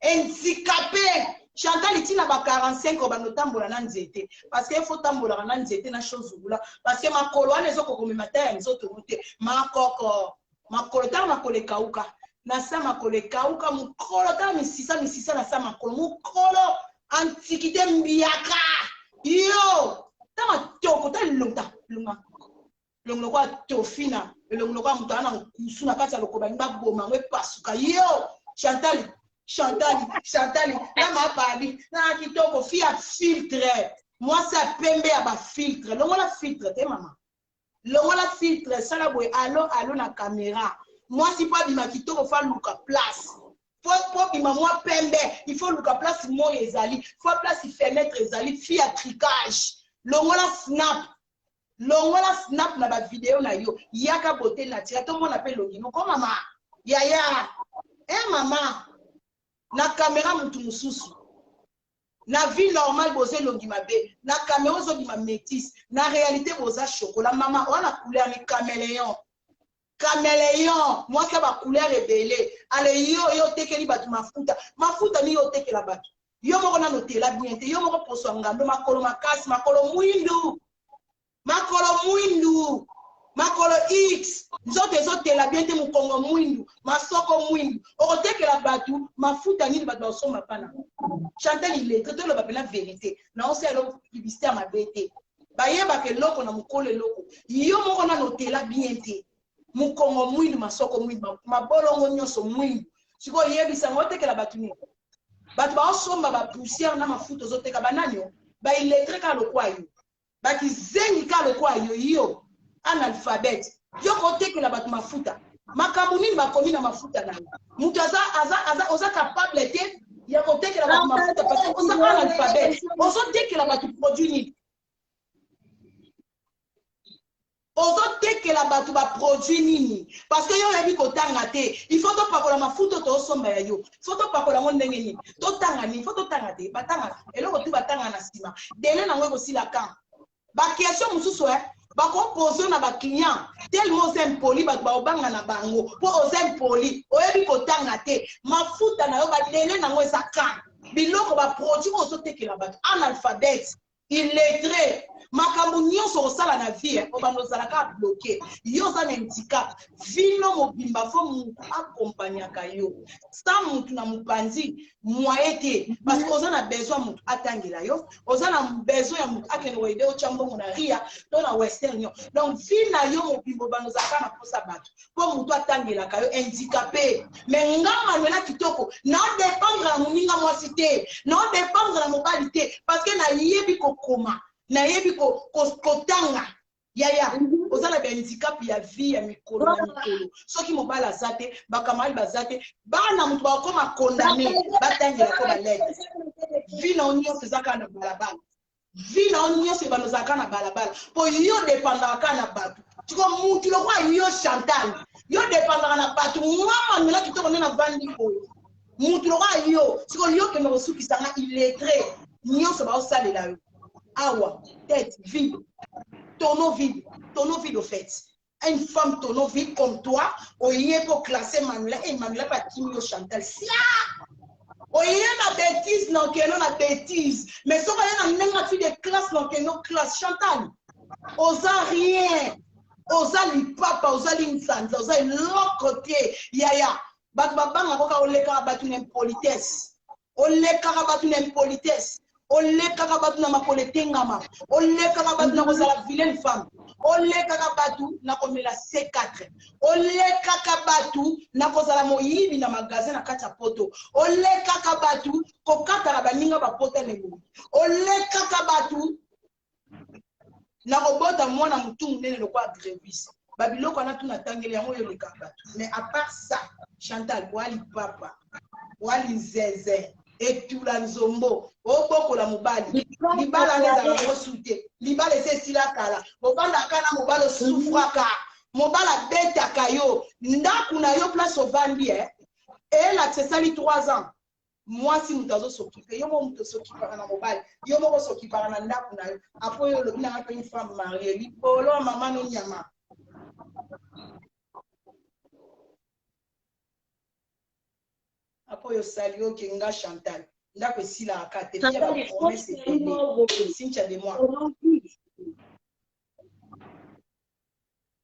Handicapé. Chantal tina ba 45 obanda otambola na nzete parce que faut tambolaka na nzete na chose roula parce que makolo wana ezokokomema ta ya nzoto no te makoko makolo tala makolo ekauka na sa makolo ekauka mokolo tala misisa misisa na sa makolo mokolo antiquité mbiaka yo ta matoko ta longa longa elongi lokola tofina elongi lokola moto aza na nkusu na kati ya lokolo balingi baboma yango epasuka yo Chantal Chantal Chantal na mapali na kitoko fi ya filtre mwasi ya pembe ya bafiltre longola filtre te mama longola filtre sala boye alo alo na kamera mwasi mpo abima kitoko fo aluka place po bima mwa pembe il faut luka place moi ezali fo place fenêtre ezali fi ya tricage longola snap longola snap na ba video na yo yaka beauté naturelle tomona pe elongi noko mama yaya eh mama na camera mutu mususu na vie normale boza elongi mabe na camera ozobima métisse na réalité boza chocolat mama wana couleur ni caméléon caméléon mwasi ya ba couleur ebele ale yo yo otekeli bato mafuta mafuta ni yo otekela bato yo moko nano otela bien te yo moko poso ya ngando makolo makasi makolo mwindu makolo mwindu makolo x nzoto ezotela bien te mokongo mwindu masoko mwindu okotekela bato mafuta nini bato basomba pana Chantal illettré toloba mpena vérité naosala eloko publicité ya mabe te bayebaka eloko na mokolo eloko yo moko nano otela bien te mokongo mwindu masoko mwindu mabolongo nyonso mwindu sikoyo oyebisa ngo otekela bato nini bato baosomba bapoussière na mafuta ozoteka banani o baillettré kaka lokwa yo bakizengi kaka lokwa yo yo analphabète yo kotekela bato mafuta makambo nini bakomi na mafuta na yo moto aza aza aza oza capable te ya kotekela bato mafuta parce que oza analphabète ozotekela bato produit nini. Ozotekela bato ba produit nini? Parce que yo oyebi kotanga te. Il faut topakola mafuta oyo toosomba ya yo. Faut topakola yango ndenge nini? Totanga nini? Faut totanga te. Batanga eloko tu batanga na nsima. Délai nango ekosila quand? Ba question mosusu eh bako poser na ba client tellement oza impoli, bato baobanga na bango mpo oza impoli, oyebi kotanga te. Mafuta na yo ba délai nango eza quand? Biloko ba produit oyo ozotekela bato, analphabète, illettré, makambo nyonso kosala na vie obanda ozala kaka bloqué. Yo oza na handicap, vino mobimba fo mutu akompagnaka yo. Sa mutu na mopanzi moye te, parce que oza na besoin mutu atangela yo, oza na besoin ya mutu akende koaider otya mbongo na Ria to na Western Union. Donc vie na yo mobimba obanda ozalaka na mposa bato mpo mutu atangelaka yo, handicapé. Mais nga Manuela Kitoko naodépendre na moninga mwasi te, naodépendre na mobali te, parce que nayebi kokoma, nayebi kotanga. Yaya, oza na bahandicap ya vie ya mikolo na mikolo. Soki mobali aza te, bakamali baza te, bana moto bakokoma condamné batangelako balettre. Vie na yo nyonso eza kaka na balabala. Vie na yo nyonso ebanda ozalaka na balabala mpo yo dépendaka kaka na bato. Tiko mutu lokola yo Chantal, yo dépendaka na bato. Nga Manuela Kitoko nde navandi boye, mutu lokola yo siko yo kende kosukisanga illettré nyonso baosalela yo awa. Tête vide, tonneau vide, tonneau vide. Au fait, une femme tonneau vide comme toi, oye ko classer Manuela e Manuela mpe akimi yo. Chantal sia, oye na bêtise na okendo na bêtise, mais soki oye na ndenge afi de classe na okendo classe. Chantal, oza rien, oza lipapa, oza linzanza, oza eloko te. Yaya, bato babangaka koka. Olekaka bato na impolitesse, olekaka bato na impolitesse, olekaka bato na makolo etengama, olekaka bato na kozala vilaine femme, olekaka bato na komela C4, olekaka bato na kozala moyibi na magasin na kati ya Poto, olekaka bato kokataka baninga bapota na elongi, olekaka bato na kobota mwana motu monene lokola Grevis. Babiloko wana tuna tangeli yango oyo olekaka bato. Mais à part ça, Chantal, oali papa, oali nzeze, etula nzombo. Obokola mobali, libala wana ezalaka yango su te. Libala esi esila kala. Obandaka na mobali, osufraka, mobali abetaka yo. Ndako na yo, place ovandi, elakisa esali 3 ans, mwasi moto azos'occuper yo moko. Moto os'occupaka na mobali, yo moko os'occupaka na ndako na yo. Apo oyo olobi nanga mpe une femme mariée, likolo ya mama no nyama. Apo oyo osali oke nga Chantal, ndako esilaka te ya bapromesse ebele. Cynthia de moi.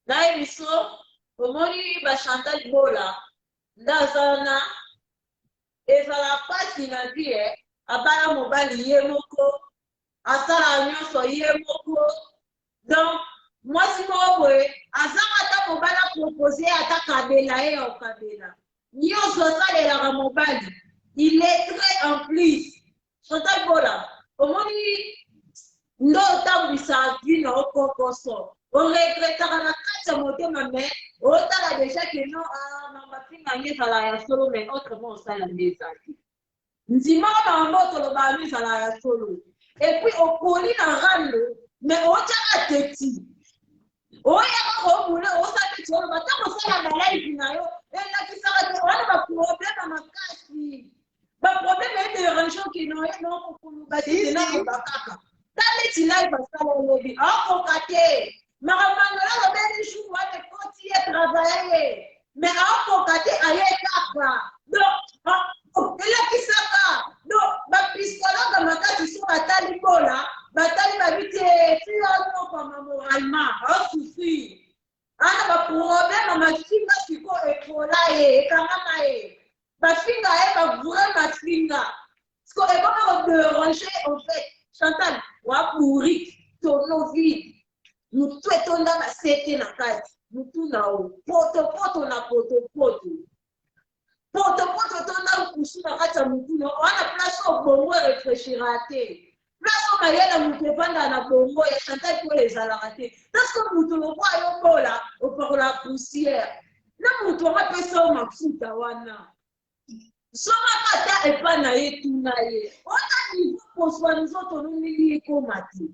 Nayebi so omoni baChantal Bola nde aza wana. Ezala mpasi na vie. Abala mobali ye moko, asala nyonso ye moko. Donc mwasi moko boye azanga ata mobali apropose ye, ata kabela ye ya kokabela nyonso asalelaka mobali, illettré en plus. Chantal Bola, omoni nde otambwisaka vie na okokoso, oregretaka na kati ya motema, mais otala déjà ke non, mafinga yango ezalaka ya solo, mais autrement osala nde ezali ndimaka makambo oyo tolobaka no ezalaka ya solo. Et puis okoli na rando, mais otiaka teti, oyaka kobula, osala neti oloba. Ntango osala balive na yo, elakisaka te wana baproblème ya makasi, baproblème edérange okende oye nokokoloba te. Naloba kaka ta neti live asala olobi aokoka te. Makambo Angola alobeli jour wana ekoti ye, travaille ye, mais aokoka te, aye kaka. Donc elakisaka, donc bapsychologue makasi so batali Bola, batali babi te fi anokama moralement, aosouffrir, ana baproblème ya mafinga. Sikoyo ekola ye, ekangama ye, bafinga ye bavrai mafinga, siko ekoma kodéranger. En fait, Chantal wabourike, tonneau vide, mutu etonda basete na kati mutu na yo, potopoto na potopoto, potopoto etonda nkusu na kati ya mutu na wana. Place oyo bongo erefléchira te, place oyo mayele moto evandaka na bongo ya Chantal Bola ezalaka te, parce que moto lokwa yo Bola opakola poussière na moto wango apesa yo mafuta wana. Zongaka ata epai na ye, tuna ye ota niveau kozwa nzoto no ndenge ekóma te.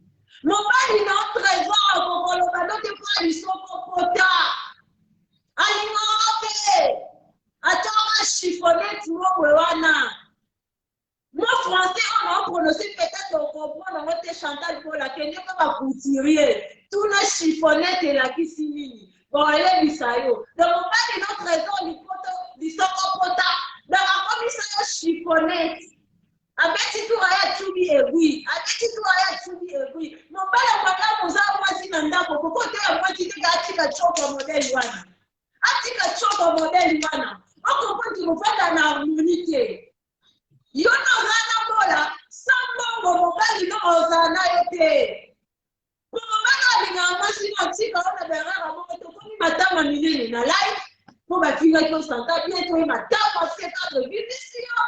Mobali na yo Trésor akokoloba no te mpo lisoko pota. Alingaka mpe atiaka chiffonnette moko wana. Mot français oyo nao prononcer peut-être ocomprendre yango te Chantal Bola kende mpe ba couturier tuna chiffonnette elakisi nini bakoyebisa yo. Donc mobali no Trésor lipoto lisoko pota donc akomisa yo chiffonnette. Abeti tour aye atubi aiguille, abeti tour aye atubi aiguille. Mobali akwaka moza mwasi na ndako, okoki oteya mwasi te atika tshoko ya modèle wana. Atika tshoko ya modèle wana. Okomprendre kovanda na harmonie te. Yo na oza na bola, sans mbongo mobali no ozala na yo te. Po mobali alingaka mwasi no atika yo na berara moko tokomi matama minene na live po bafingaki yo santa bien toye matama C4 ebimisi yo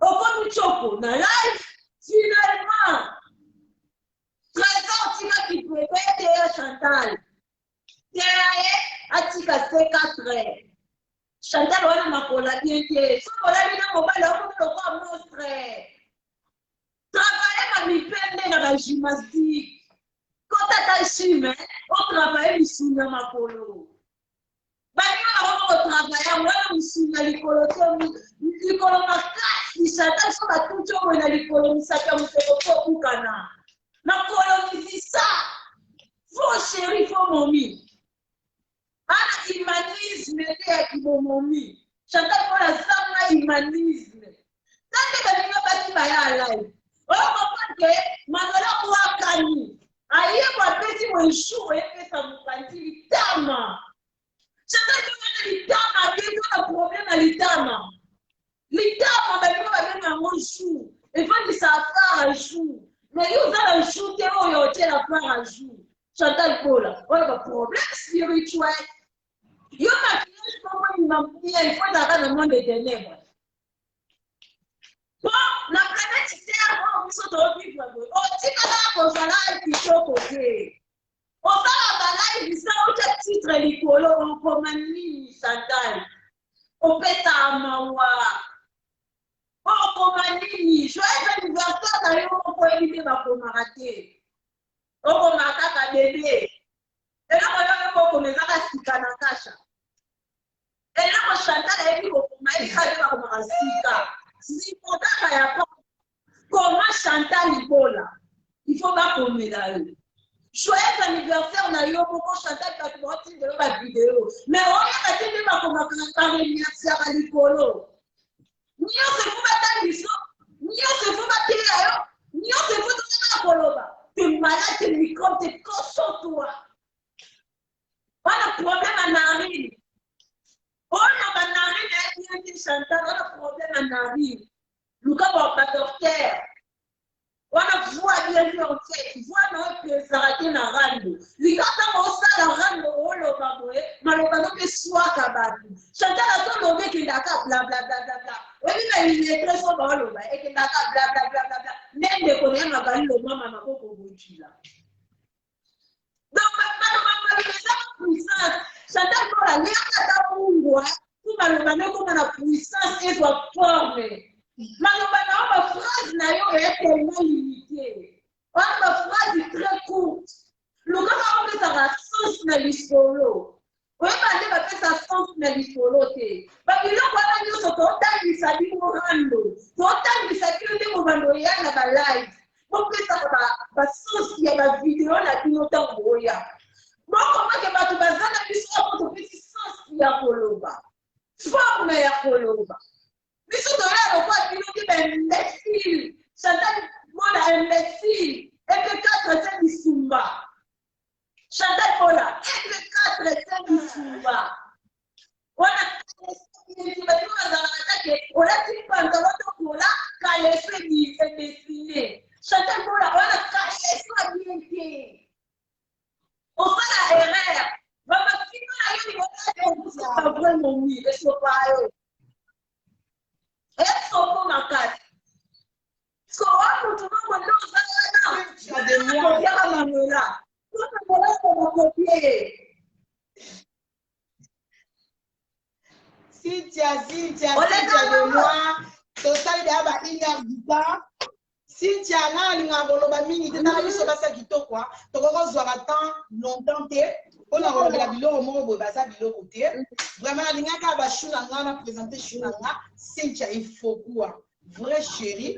okomi tshoko na live finalement Trésor tika kibebe teya Chantal teya ye atika C4 Chantal wana makola bien te soki olali na mobali okomi lokola monstre Travailler ba mipende na ba gymnastique. Kota ata gym, eh, o travailler misuni ya makolo. Baninga bango ko travailler yango wana misuni ya likolo te, likolo makasi, Chantal so batuti yo boye na likolo misapi ya motoko po obukana. Makolo mizisa. Faux chéri, faux momi. Ana humanisme te ya kibomomi. Chantal Bola azanga humanisme. Tande baninga basi baya live. Oyo comprendre que Manuela Bwakani aye ko apesi mo jour epesa mopanzi litama. Chantal Bola na litama te to na problème ya litama. Litama baninga babenga yango jour. Efandisa affaire à jour. Mais yo oza na jour te oyo otiela affaire à jour. Chantal Bola oyo ba problème spirituel. Yo maquillage moko ebima bien, il faut ezalaka na monde de ténèbres. Po na planète Terre oyo biso tozovivre boye, otikala kozala kitoko te. Osala ba live sa otya titre likolo okoma nini Chantal? Opesa mawa. Okoma nini? Joyeux anniversaire na yo moko oyebi nde bakomaka te. Okoma kaka bebe. Eloko yo oyebi kokoma eza kaka sika na kasha. Eloko Chantal ayebi kokoma yebi kaka nde bakomaka sika. Sika kaka ya pamba. Koma Chantal Ibola. Il faut bakomela yo. Joyeux anniversaire na yo moko Chantal bato baotindela yo ba video. Mais oyeba te nde bakomaka ba remerciaka likolo. Nyonso il faut batangisa yo, nyonso il faut bateya yo, nyonso il faut toyeba koloba. T'es malade, t'es microbe, t'es cochon toi. Wana problème ya narine. Oyo ba narine ya bien te Chantal, wana problème ya narine. Luka ba docteur. Wana voix bien te en fait, voix na yo epesaka te na rando. Linga ntango osala rando oloba boye, maloba no mpe eswaka bato. Chantal azoloba ekendaka blablabla. Oyebi na illettré so baoloba ekendaka blablabla. Nde ndeko na ye Magali Lomama maboko bojila. Donc maloba maloba eza na puissance. Chantal Bola liaka ata mungwa mpo maloba na ekoma na puissance ezwa forme. Maloba na yo ba phrase na yo eya tellement limité. Wana ba phrase très courte. Lukaka opesaka sens na lisolo. Oyeba nde bapesa sens na lisolo te. Babiloko wana nyonso totangisa bino rando, totangisa bino nde bobanda oya na ba live. Bopesaka ba sens ya ba video na bino ntango boya. Bokomake bato baza na biso apo topesi sens ya koloba, forme ya koloba. Biso toya lokola bino te ba imbécile. Chantal Bola imbécile. MP4 se bisumba. Chantal Bola, MP4 se bisumba. Wana bato bazalaka take olati pantalon to kola kaleso edesine. Chantal Bola wana kaleso bien te. Osala erreur. Bamafinga na yo likolo ya vrai momi esopa yo. Esopo makasi. So wa mutu moko nde oza wana. Kopiaka Manuela. Manuela bakopie ye. Cynthia, Cynthia, Cynthia de moi. Tosali deja ba une heure du temps. Cynthia, nga nalingaka koloba mingi te. Tala biso basi ya kitoko, tokoki kozwaka temps longtemps te mpona kolobela biloko moko boye, baza biloko te. Vraiment, nalingaka bachoux na nga na présente chou na nga Cynthia Ifokua, vrai chéri,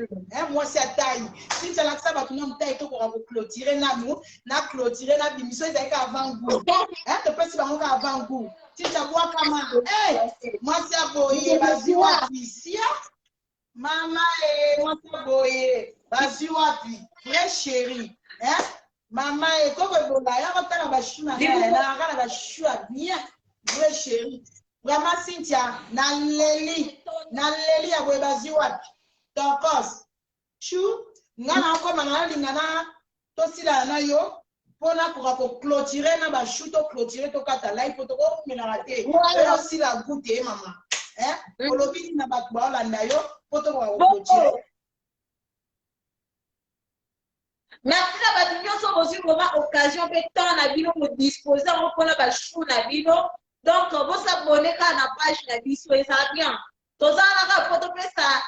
mwasi ya taille. Cynthia, lakisa bato nanu taille, tokoka koclôturer nanu na clôturer na bimiso. Ezali ka avant goût, topesi bango ka avant goût. Cynthia, bwakama mwasi ya boye bazwi wapi? Sia mama e, mwasi ya boye bazwi wapi? Vrai chéri, mama e, koko ebola ya kotala bachoux na ngai, nalaka na bachoux ya bien. Vrai chéri, vraiment Cynthia, naleli, naleli. Ya boye bazwi wapi? Tokos chou nga na okoma na nalinga na tosilana na yo mpo nakoka koclôturer na bachoux. Toclôturer, tokata live mpo tokomelaka te. Oyo osila gu te, mama. Olobi nini na bato baolanda yo mpo tokoka koclôturer? Merci na bato nyonso bozwi vraiment occasion mpe temps na bino kodispose yango mpona bachoux na bino. Donc bos'abonner kaka na page na biso, eza bien. Toza wana kaka mpo topesa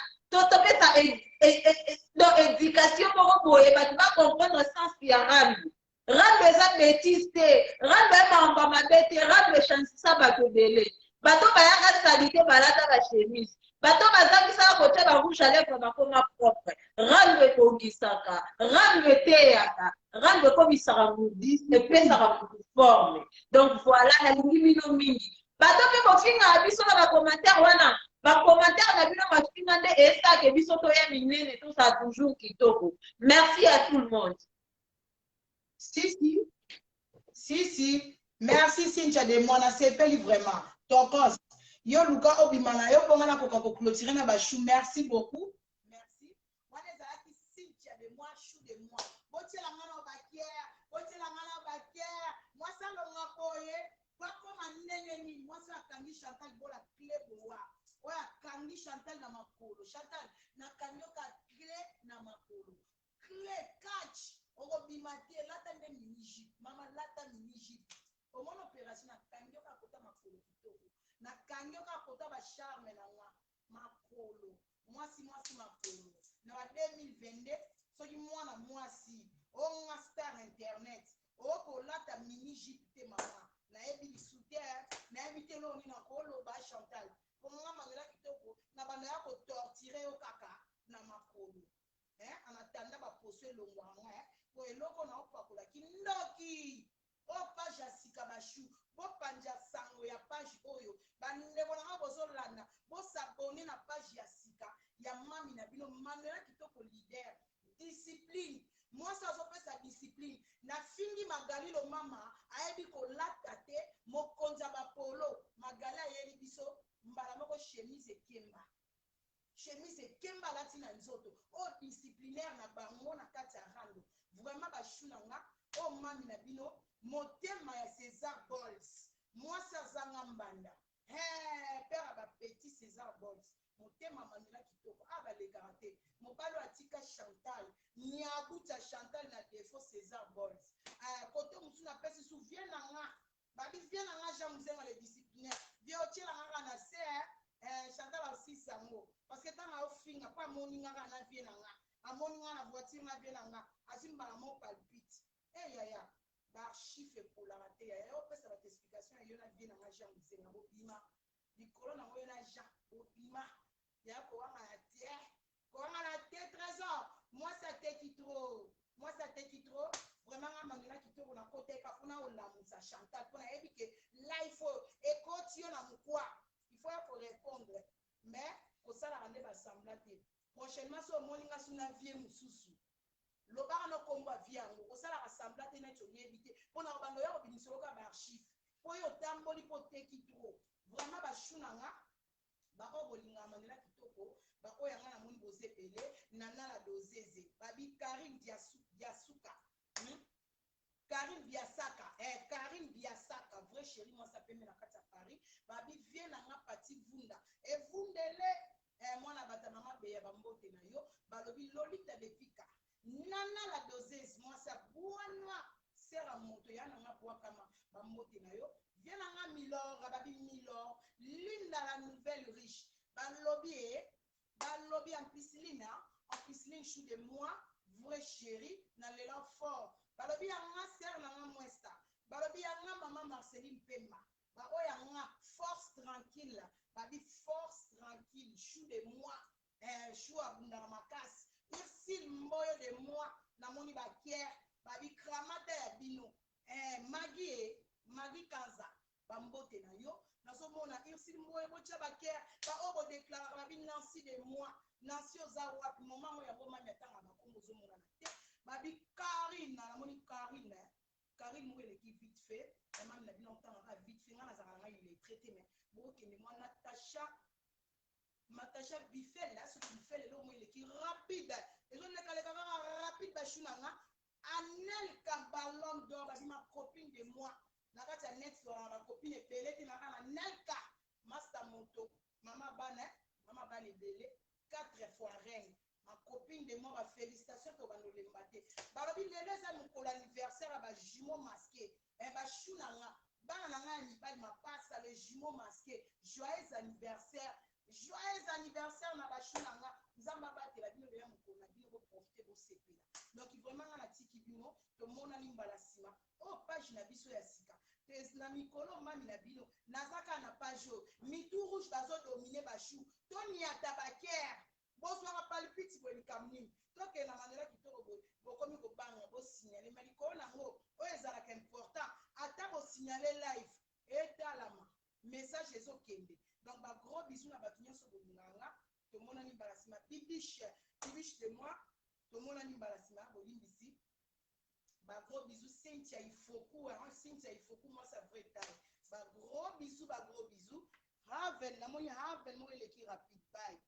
donc éducation moko boye, bato bacomprendre sens ya rando. Rando eza bétise te, rando emamba mabe te. Rando echansisa bato ebele. Bato bayaka saleté, balata bachemise. Bato bazangisaka kotia barouge à lèvre, bakoma propre. Rando ebongisaka, rando eteyaka, rando ekomisaka motu, epesaka motu forme. Donc voilà, nalingi bino mingi. Bato mpe bofingaka biso na bacommentaire wana, bacommentaire na bino mafinga nde esake biso toya minene, tosala toujours kitoko. Merci à tout le monde. Si si si si, merci Cynthia de moi, nasepeli vraiment. Tokos yo, luka obima na yo mponga nakoka koclôturer na bachoux. Merci beaucoup, merci. Wana ezalaki Cynthia de moi, chou de moi. Botiela nga na bacœur, botiela nga na bacœur. Mwasi alonga boye bakoma ndenge nini? Mwasi akangi Chantal bola clé boa, oyo akangi Chantal na makolo. Chantal, nakangi yoka clé na makolo, clé catch, okobima te. Lata nde mini jupe, mama, lata mini jupe. Omona opération, nakangi yoka kota makolo kitoko, nakangi yoka kota bacharme na nga makolo. Mwasi, mwasi makolo na ba 2022. Soki mwana mwasi onga star internet, okolata mini jupe te, mama. Nayebi lisu te, nayebi te eloko nini nakoloba. Chantal, mpo nga Manuela kitoko na banda ya kotorturer yo kaka na makolo en attendant baposo elongwaka nga po eloko na opakola kindoki. Oyo page ya sika, bachoux, bopanja sango ya page oyo. Bandeko na nga bozolanda, bos'abonner na page ya sika ya mami na bino Manuela Kitoko, leader discipline. Mwasi azopesa discipline. Nafingi Magalilo, mama ayebi kolata te. Mokonzi ya bapolo Magali ayeli biso mbala moko chemise ekemba, chemise ekemba alati na nzoto. Oyo disciplinaire na bango na kati ya rando. Vraiment, bachoux na nga, oyo mami na bino, motema ya César Bols, mwasi azanga mbanda, père ya bapetit César Bols, motema Manuela kitoko. A balekaka te. Mobali oyo atika Chantal nyabuta, Chantal na défaut. César Bols, kote mosusu napesi su vie na nga, babi vie na nga Jean Muzenga, le disciplinaire. Vie otiela nga kaka na se. Chantal asisi yango parce que ntango aofinga mpo amoni nga kaka na vie na nga, amoni nga na voiture na vie na nga, azwi mbala moko palpite. E yaya, baarchive epolaka te. Yaya, opesa bato explication ya yo na vie na nga Jean Muzenga. Bobima likolo nango, yo na Jean bobima. Ya kowangana te, kowangana te. Trésor, mwasi ateki trop, mwasi ateki trop. Vraiment, nga Manuela kitoko nakoteka mpona olamusa Chantal, mpona yebi ke live oyo ekoti yo na mokwa, il faut ya korépondre, mais kosalaka nde basemblant te. Prochainement, so omoni nga su na vie mosusu, lobaka na nkombo ya vie yango. Kosalaka semblant te neti oyebi te, mpona kobanda oya kobimisa oyoka baarchive mpo oyo otamboli mpo oteki trop. Vraiment, bachoux na nga, baoyo bolingaka Manuela kitoko, baoyo yanga namoni boza ebele. Nana la dozeze, babi Karine Diasuka, Karine Biasaka, Karine Biasaka, vrai chéri, mwasi apembe na kati ya Paris. Babi vie na nga Pati Vunda evundele, mwana bata mama beya, bambote na yo. Balobi Lolita Depika, Nana la dozese, mwasi abwana sera moto ya nanga bwakama, bambote na yo. Vie na nga Milor, babi Milor Linda, la nouvelle riche. Balobi e, balobi en plus Lina, en Isline Chou de moi, vrai chéri, na lela fort. Balobi ya nga sœur na nga Mwesta. Balobi ya nga maman Marceline Pemba. Ba oyo ya nga force tranquille. Babi force tranquille, Chou de moi. Eh, Chou abundaka makasi. Ursule Mboyo de moi, namoni ba kier, babi kramata ya bino. Eh, Maggie eh, Maggie Kanza. Ba mbote na yo nazo mona Ursule Mboye botia ba cœur ba oyo bo declaraka ba bi Nancy de moi Nancy oza wapi moment ngo yango mami atanga ba kombo ozo monana te ba bi Carine namoni Carine Carine moko eleki vite fait ya mami na bino otanga kaka vite fait nga nazalaka na ngai illettré te mais bokende mwa Natacha Matacha Bifel soki Bifel eloko moko eleki rapide ezolekaleka kaka rapide ba chou na nga Anelka ballon d'or babi ma copine de moi na kati ya net tozalaka na ba copine ebele te naka na Nelka masta moto mama bana mama bana ebele 4 fois reine ma copine de moi ba felicitations tobanda olemba te balobi lelo eza mokolo anniversaire ya ba jumeaux masqué eh, ba chou na nga bana na nga ya mibali mapasa le jumeau masqué joyeux anniversaire Joyeux anniversaire na ba chou na nga nzambe abatela bino deja mokolo na bino bo profite bosepela donc vraiment nga natiki bino tomonani mbala sima oyo page na biso ya sika te na mikolo mami na bino naza kaka na page oyo mitu rouge bazo domine ba chou toniata ba cœur bozwaka palpite boye likambo nini tokende na mandela kitoko boye bokomi kobanga bosignale ma likolo na yango oyo ezalaka important ata bosignale live etalama Message ezo kende donc ba gros bisous na batu nionso bolingaka nga tomonani mbala sima bibiche bibiche de moi tomonani mbala sima bolimbisi ba gros bisous Cynthia Ifoku hein Cynthia Ifoku mwasi ya vraie taille ba gros bisous ba gros bisous Haven namoni Haven moko eleki rapide bye.